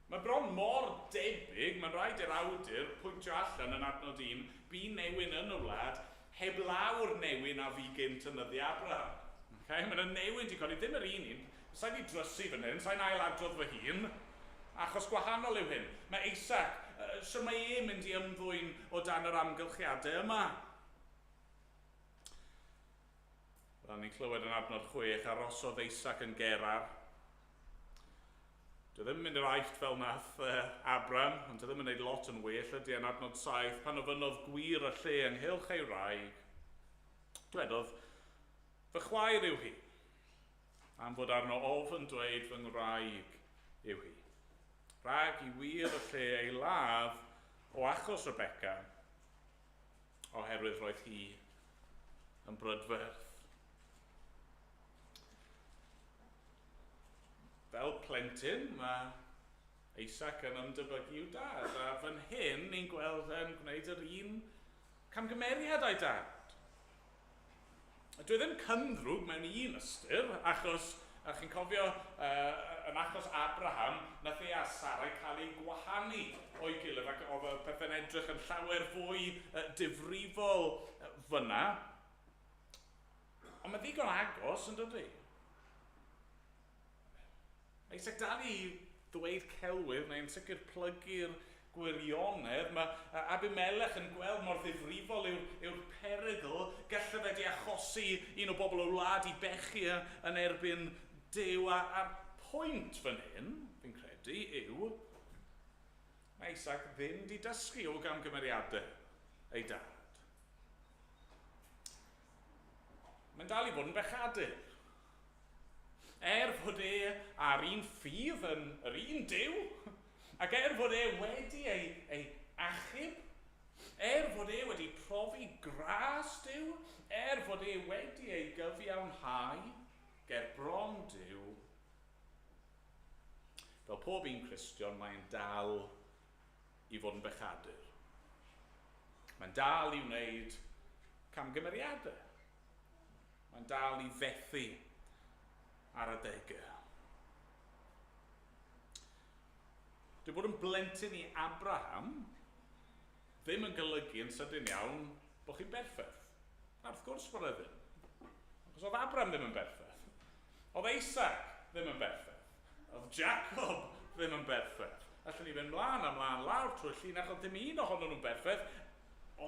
Mae bron mor debyg, mae'n rhaid i'r awdur pwyntio allan yn adnod 1, bu newyn yn y wlad, heb lawr newyn a fu gynt yn nyddiau Abraham. Okay? Mae'n y newyn di codi, ddim yr un un, sa'n di drysu fan hyn, sa'n ailadrodd fy hun, achos gwahanol yw hyn. Mae Isaac, so mae e'n mynd i ymddwyn o dan yr amgylchiadau yma. Wel, ni'n clywed yn adnod 6, arosodd Isaac yn Gerar. Dwi ddim yn mynd i'r Aifft fel nath Abram, ond dwi ddim yn gwneud lot yn well ydy yn adnod 7, pan ofynnodd gwir y lle ynghylch ei wraig. Dwedodd, fy chwaer yw hi, am fod arno ofn dweud fy ngwraig yw hi. Rhag i wir y lle ei ladd o achos Rebecca, oherwydd roedd hi yn brydferth. Fel plentyn, mae Isaac yn ymdebygu i'w dad, a fan hyn ni'n gweld e'n gwneud yr un camgymeriad a'i dad. Dwi ddim cynddrwg mewn un ystyr, achos, a chi'n cofio, yn achos Abraham, nath e a Sarai cael eu gwahanu o'i gilydd, ac oedd y pethau'n edrych yn llawer fwy difrifol fyna. Ond mae ddigon agos, yn dydy? Mae Isaac dal i ddweud celwydd, neu'n sicr plygu'r gwirionedd. Mae Abimelech yn gweld mor ddifrifol yw'r perygl. Gallai fe di achosi un o bobl o wlad i bechu yn erbyn Duw. A'r pwynt fan hyn, fi'n credu, yw mae Isaac ddim di dysgu o gamgymeriadau ei dad. Mae'n dal i fod yn bechadur. Er fod e ar un ffydd yn yr un Duw, ac er fod e wedi ei achub, er fod e wedi profi gras Duw, er fod e wedi ei gyfiawnhau ger bron Duw, Fel pob un Cristion, mae'n dal i fod yn bechadur. Mae'n dal i wneud camgymeriadau. Mae'n dal i fethu ar adegau. Dyw bod yn blentyn i Abraham ddim yn golygu yn sydyn iawn bod chi'n berffaith. Na, wrth gwrs bod e ddim. Achos oedd Abraham ddim yn berffaith. Oedd Isaac ddim yn berffaith. Oedd Jacob ddim yn berffaith. Allwn ni fynd mlaen a mlaen lawr trwy'r llinach, oedd dim un ohonyn nhw'n berffaith,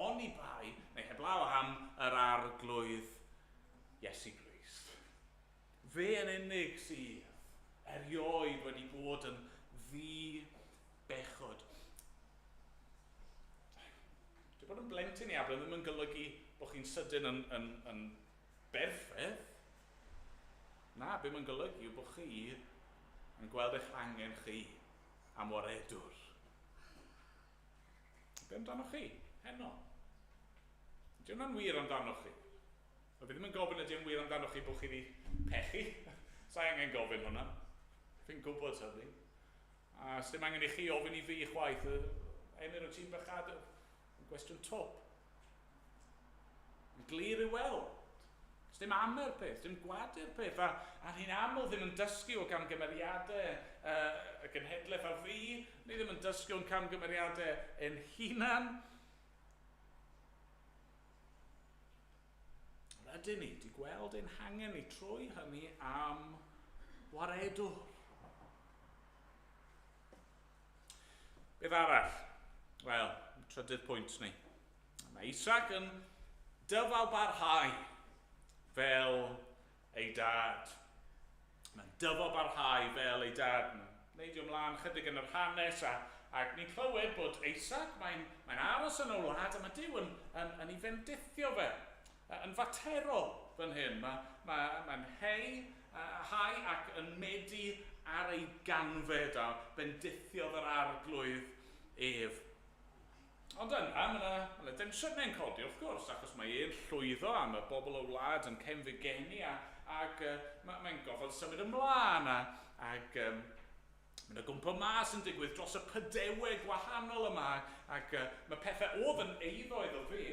oni bai, neu heblaw am yr Arglwydd Iesu Grist. Fe yn unig sydd erioed wedi bod yn ddi-bechod. Dyw bod yn blentyn i Abraham ddim yn golygu bod chi'n sydyn yn berffaith. Na, be mae'n golygu yw bod chi yn gweld eich angen chi am waredwr. Be amdano chi? Heno. Ydy hwnna'n wir amdano chi? Wel, fi ddim yn gofyn ydy yn wir amdano chi bod chi wedi pechu. Sa'i angen gofyn hwnna. Fi'n gwybod hynny. A sdim angen i chi ofyn i fi chwaith. Emyr, wyt ti'n bechad? Yn gwestiwn twp. Yn glir i weld. Sdim ame'r peth, dim gwadu'r peth. A ni'n aml ddim yn dysgu o gamgymeriadau y genhedlaeth a fi. Ni ddim yn dysgu o'n camgymeriadau ein hunan. Rydyn ni wedi gweld ein hangen ni trwy hynny am waredwr. Beth arall? Wel, trydydd pwynt ni. Mae Isaac yn dyfal barhau fel ei dad. Mae'n dyfal barhau fel ei dad. Neidio ymlaen chydig yn yr hanes ac ni'n clywed bod Isaac, mae'n aros yn y wlad a mae Duw yn ei fendithio fe. Yn faterol fan hyn. Mae'n hau ac yn medi ar ei ganfed a bendithiodd yr Arglwydd ef. Ond yna, mae yna densiynau'n codi, wrth gwrs, achos mae e'n llwyddo am y bobl o wlad yn cenfigenu ac mae'n gorfod symud ymlaen ac mae yna gwmpo mas yn digwydd dros y pydewau gwahanol yma ac mae pethau oedd yn eiddo iddo fe.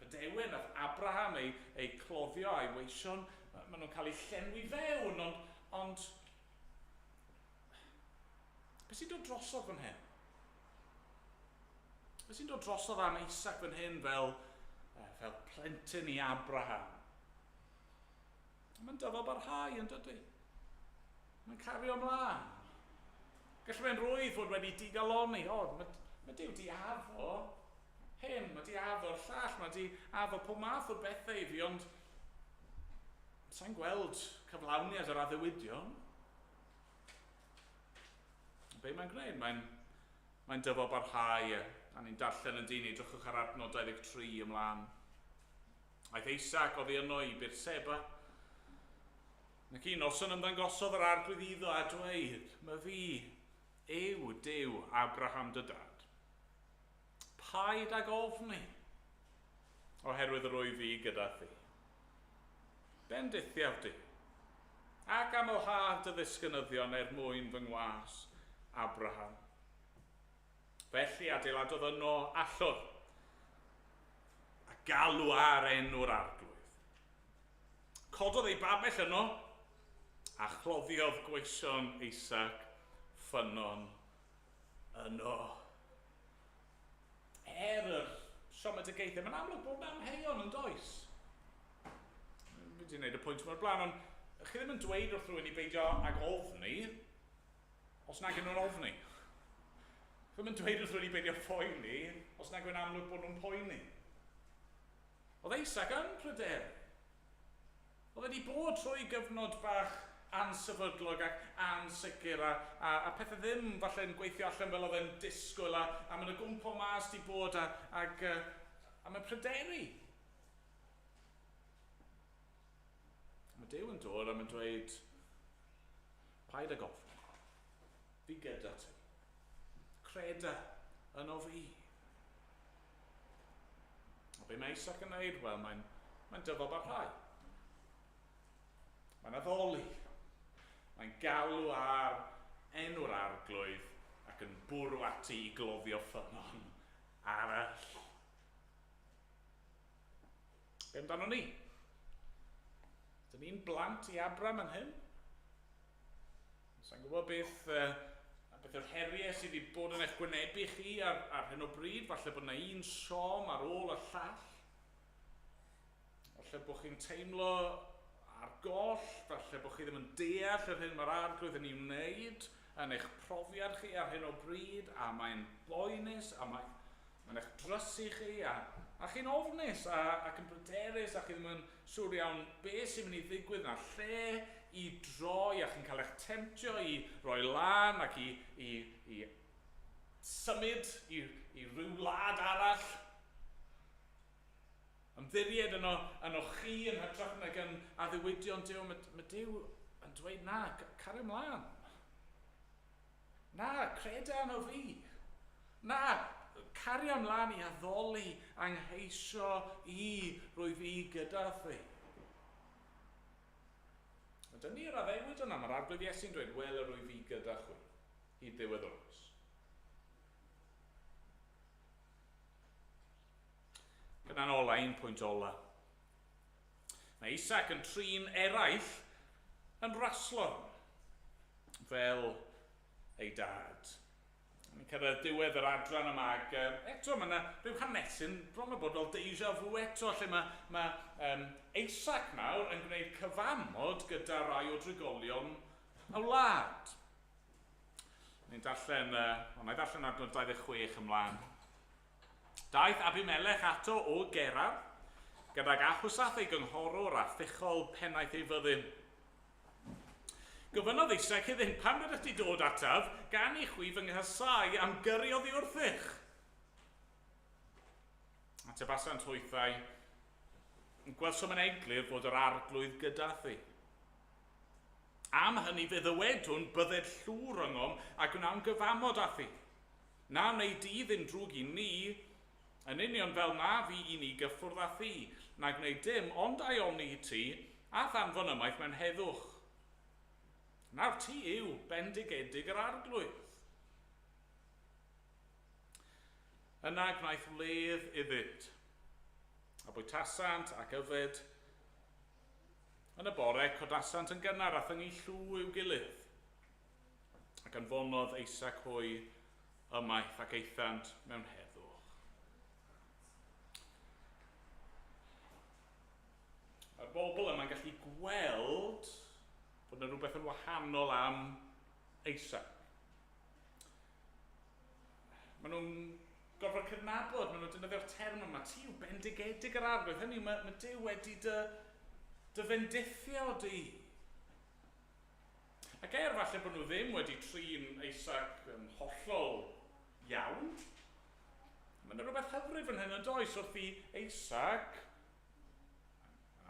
Pydewau nath Abraham ei cloddio a'i weision, maen nhw'n cael eu llenwi fewn, ond beth sy'n dod drosodd fan hyn? Beth sy'n dod drosodd am Isaac fan hyn fel plentyn i Abraham? Mae'n dyfal barhau yn dydy. Mae'n cario ymlaen. Gallai fe'n rwydd fod wedi digalonni. O, mae Duw di addo hyn, mae di addo'r llall, mae di addo pob math o bethau i fi, ond sa'n gweld cyflawniad yr addewidion. Be mae'n gwneud? Mae'n dyfal barhau, a ni'n darllen yn dyn ni, drychwch ar adnod 23 ymlaen. Aeth Isaac oddi yno i Beerseba. Ac un noson ymddangosodd yr Arglwydd iddo a dweud, "Mae fi yw Duw Abraham dy dad. Paid ag ofni, oherwydd yr wyf fi gyda thi. Bendithiaf di, ac amlhaf dy ddisgynyddion er mwyn fy ngwas Abraham." Felly adeiladodd yno allor a galw ar enw'r Arglwydd. Cododd ei babell yno a chloddiodd gweision Isaac ffynnon yno. Er yr siomedigaethau, mae'n amlwg bod yna amheuon yn does. Fi wedi gwneud y pwynt yma'r blaen, ond chi ddim yn dweud wrth rhywun i beidio ag ofni os nag ydyn nhw'n ofni. Chi ddim yn dweud wrth rhywun i beidio phoeni os nag yw'n amlwg bod nhw'n poeni. Oedd Isaac yn pryderu. Oedd wedi bod trwy gyfnod bach ansefydlog ac ansicr a pethau ddim falle'n gweithio allan fel oedd e'n disgwyl a mae'n y gwmpo mas di bod a mae'n pryderu. Mae Duw yn dod a mae'n dweud, paid ag ofni, fi gyda ti, creda yno fi. A be mae Isaac yn neud? Wel, mae'n dyfal barhau. Mae'n addoli. Mae'n galw ar enw'r Arglwydd ac yn bwrw ati i gloddio ffynnon arall. Be amdano ni? Dyn ni'n blant i Abram yn hyn? Sa'n gwybod beth yw'r heriau sydd wedi bod yn eich gwynebu chi ar hyn o bryd. Falle bod yna un siom ar ôl y llall. Falle bod chi'n teimlo ar goll. Falle bod chi ddim yn deall yr hyn mae'r Arglwydd yn ei wneud yn eich profiad chi ar hyn o bryd. A mae'n boenus, a mae'n eich drysu chi, a chi'n ofnus ac yn bryderus, a chi ddim yn siŵr iawn beth sy'n mynd i ddigwydd na lle i droi, a chi'n cael eich temtio i roi lan ac i symud i ryw wlad arall. Ymddiried yno chi yn hytrach nag yn addewidion Duw. Mae Duw yn dweud na, cario ymlaen. Na, creda yno fi. Na, cario ymlaen i addoli angheisio i rwy fi gyda thi. Mae dyn ni'r addewid yna, mae'r Arglwydd Iesu'n dweud, wel yr wyf fi gyda chwi, hyd ddiwedd oes. Gyda'n ola, un pwynt ola. Mae Isaac yn trin eraill yn raslon, fel ei dad. Ni'n cyrraedd diwedd yr adran yma ac eto mae yna rhyw hanesyn bron o bod fel deja vu eto lle mae Isaac nawr yn gwneud cyfamod gyda rai o drigolion y wlad. Ni'n darllen, ond na i ddarllen adnod 26 ymlaen. Daeth Abimelech ato o Gerar, gydag Ahwsath ei gynghorwr a Phichol pennaeth ei fyddin. Gofynnodd Isaac iddynt, pam rydych ti dod ataf, gan i chwi fy nghasau am gyrru oddi wrthych? Atebasant hwythau, gwelsom yn eglur fod yr Arglwydd gyda thi. Am hynny fe ddywedwn bydded llw rhyngom a gwnawn gyfamod â thi. Na wnei di ddim drwg i ni, yn union fel na fi i ni gyffwrdd â thi, na gwneud dim ond aioni i ti, a thanfon ymaith mewn heddwch. Nawr ti yw bendigedig yr Arglwydd. Yna gwnaeth wledd iddynt, a bwytasant ac yfed. Yn y bore, codasant yn gynnar a thyngu llw i'w gilydd. Ac anfonodd Isaac hwy ymaith ac aethant mewn heddwch. Mae'r bobl yma'n gallu gweld bod yna rhywbeth yn wahanol am Isaac. Maen nhw'n gorfod cydnabod, maen nhw'n defnyddio'r term yma, ti yw bendigedig yr Arglwydd. Hynny, mae Duw wedi dy fendithio di. Ac er falle bod nhw ddim wedi trin Isaac yn hollol iawn, mae yna rhywbeth hyfryd fan hyn yn does wrth i Isaac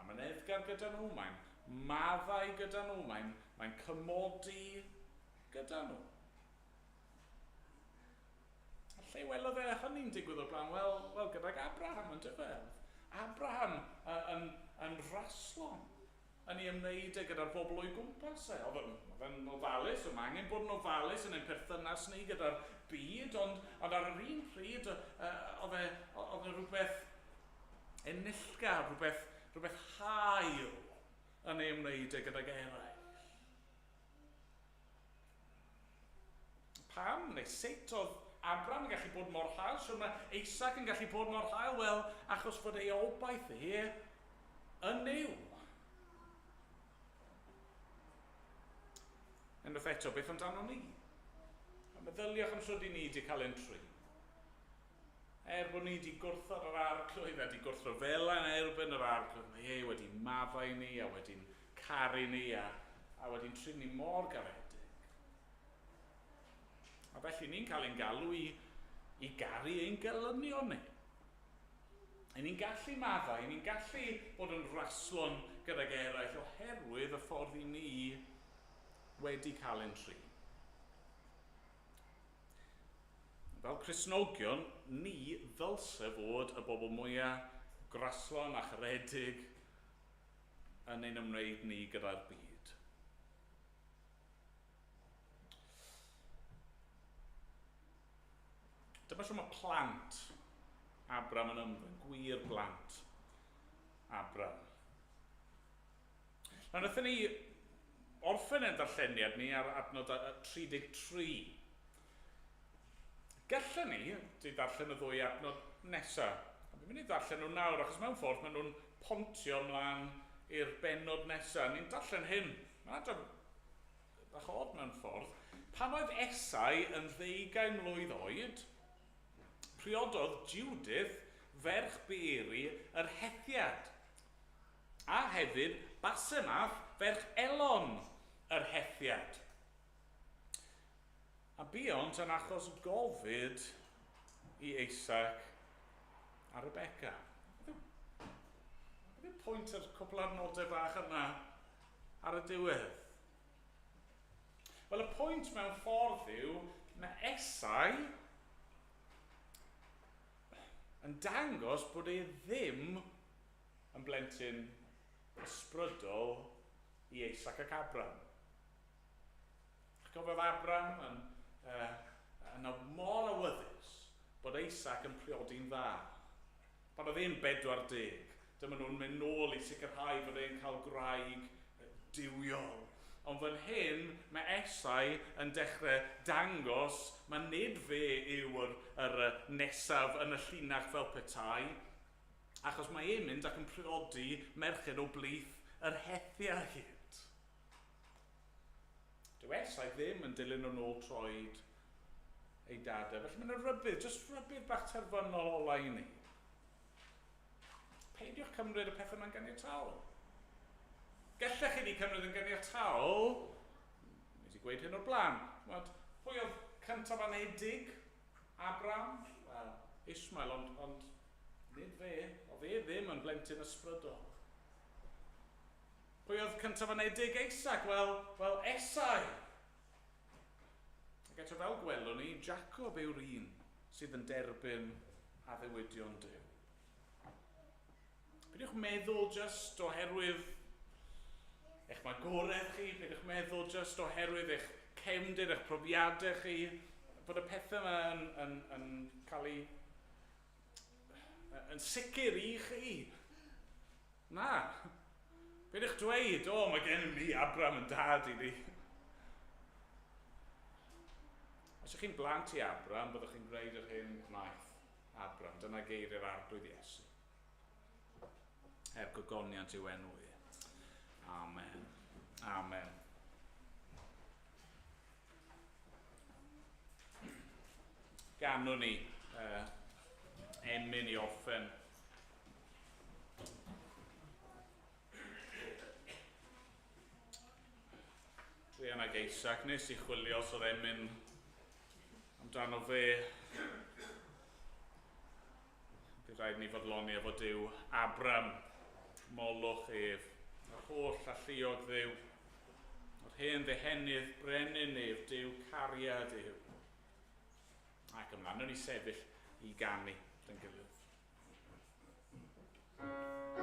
amyneddgar gyda nhw, mae'n maddau gyda nhw, mae'n cymodi gyda nhw. A lle welodd e hynny'n digwydd o'r blaen? Wel, gydag Abraham yn dyfe. Abraham yn raslon yn ei ymwneud e gyda'r bobl o'i gwmpas e. Oedd e'n ofalus, oedd angen bod yn ofalus yn ein perthynas ni gyda'r byd, ond ar yr un pryd oedd e rhywbeth enillgar, rhywbeth hael yn ei ymwneud e gydag eraill. Pam neu sut oedd Abraham yn gallu bod mor hael? Sut mae Isaac yn gallu bod mor hael? Wel, achos fod ei obaith e yn Nuw. Unwaith eto, beth amdano ni? A meddyliwch am sut i ni wedi cael ein trin. Er bod ni wedi gwrthod yr Arglwydd a wedi gwrthryfela yn erbyn yr Arglwydd, mae e wedi maddau ni a wedi'n caru ni a wedi'n trin ni mor garedig. A felly ni'n cael ein galw i garu ein gelynion ni. I ni'n gallu maddau, i ni'n gallu bod yn raslon gydag eraill oherwydd y ffordd i ni wedi cael ein trin. Fel Cristnogion, ni ddylse fod y bobl mwyaf graslon a charedig yn ein ymwneud ni gyda'r byd. Dyma sut mae plant Abram yn ymddwyn, gwir blant Abram. Nawr, wnaethon ni orffen ein darlleniad ni ar adnod 33. Gallwn ni di darllen y ddwy adnod nesaf. A fi'n mynd i ddarllen nhw nawr, achos mewn ffordd maen nhw'n pontio ymlaen i'r bennod nesaf. Ni'n darllen hyn. Mae'n adran bach od mewn ffordd. Pan oedd Esau yn 20 mlwydd oed, priododd Judith ferch Beeri yr Hethiad, a hefyd Basemath ferch Elon yr Hethiad. A buont yn achos gofid i Isaac a Rebecca. Beth yw pwynt yr cwpl adnodau bach yna ar y diwedd? Wel, y pwynt mewn ffordd yw, mae Esau yn dangos bod e ddim yn blentyn ysbrydol i Isaac ac Abraham. Cofiodd Abraham yn mor awyddus bod Isaac yn priodi'n dda. Pan oedd e'n 40, dyma nhw'n mynd nôl i sicrhau fod e'n cael gwraig duwiol. Ond fan hyn, mae Esau yn dechrau dangos, mae nid fe yw yr nesaf yn y llinach fel petai, achos mae e'n mynd ac yn priodi merched o blith yr Hethiaid. Dyw Esau ddim yn dilyn yn ôl troed ei dadau. Felly mae'n rhybudd, jyst rhybudd bach terfynol ola i ni. Peidiwch cymryd y pethau yma'n ganiataol. Gallech chi wedi cymryd yn ganiataol, nes i gweud hyn o'r blaen, pwy oedd cyntaf anedig Abraham? Wel, Ismael, ond nid fe, oedd e ddim yn blentyn ysbrydol. Pwy oedd cyntaf anedig Isaac? Wel, Esau. Ac eto fel gwelwn ni, Jacob yw'r un sydd yn derbyn addewidion Duw. Peidiwch meddwl jyst oherwydd eich magwraeth chi, peidiwch meddwl jyst oherwydd eich cefndir, eich profiadau chi, bod y pethau yma yn cael ei yn sicr i chi. Na. Peidiwch dweud, o, mae gennym ni Abraham yn dad i ni. Os ydych chi'n blant i Abraham, byddwch chi'n gwneud yr hyn gwnaeth Abraham. Dyna geiriau'r Arglwydd Iesu. Er gogoniant i'w enw i. Amen. Amen. Ganwn ni emyn i orffen. Druan ag Isaac, nes i chwilio os oedd emyn amdano fe. Bydd rhaid ni fodloni efo Duw Abram, molwch ef, yr holl alluog Dduw, yr hen ddihenydd brenin ef, Duw cariad yw. Ac ymlaen ni sefyll i ganu dy'n gilydd. Amen.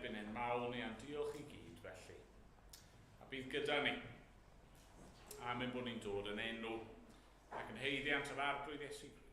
derbyn ein mawl ni a'n diolch i gyd felly. A bydd gyda ni am ein bod ni'n dod yn enw ac yn haeddiant yr Arglwydd Iesu Grist.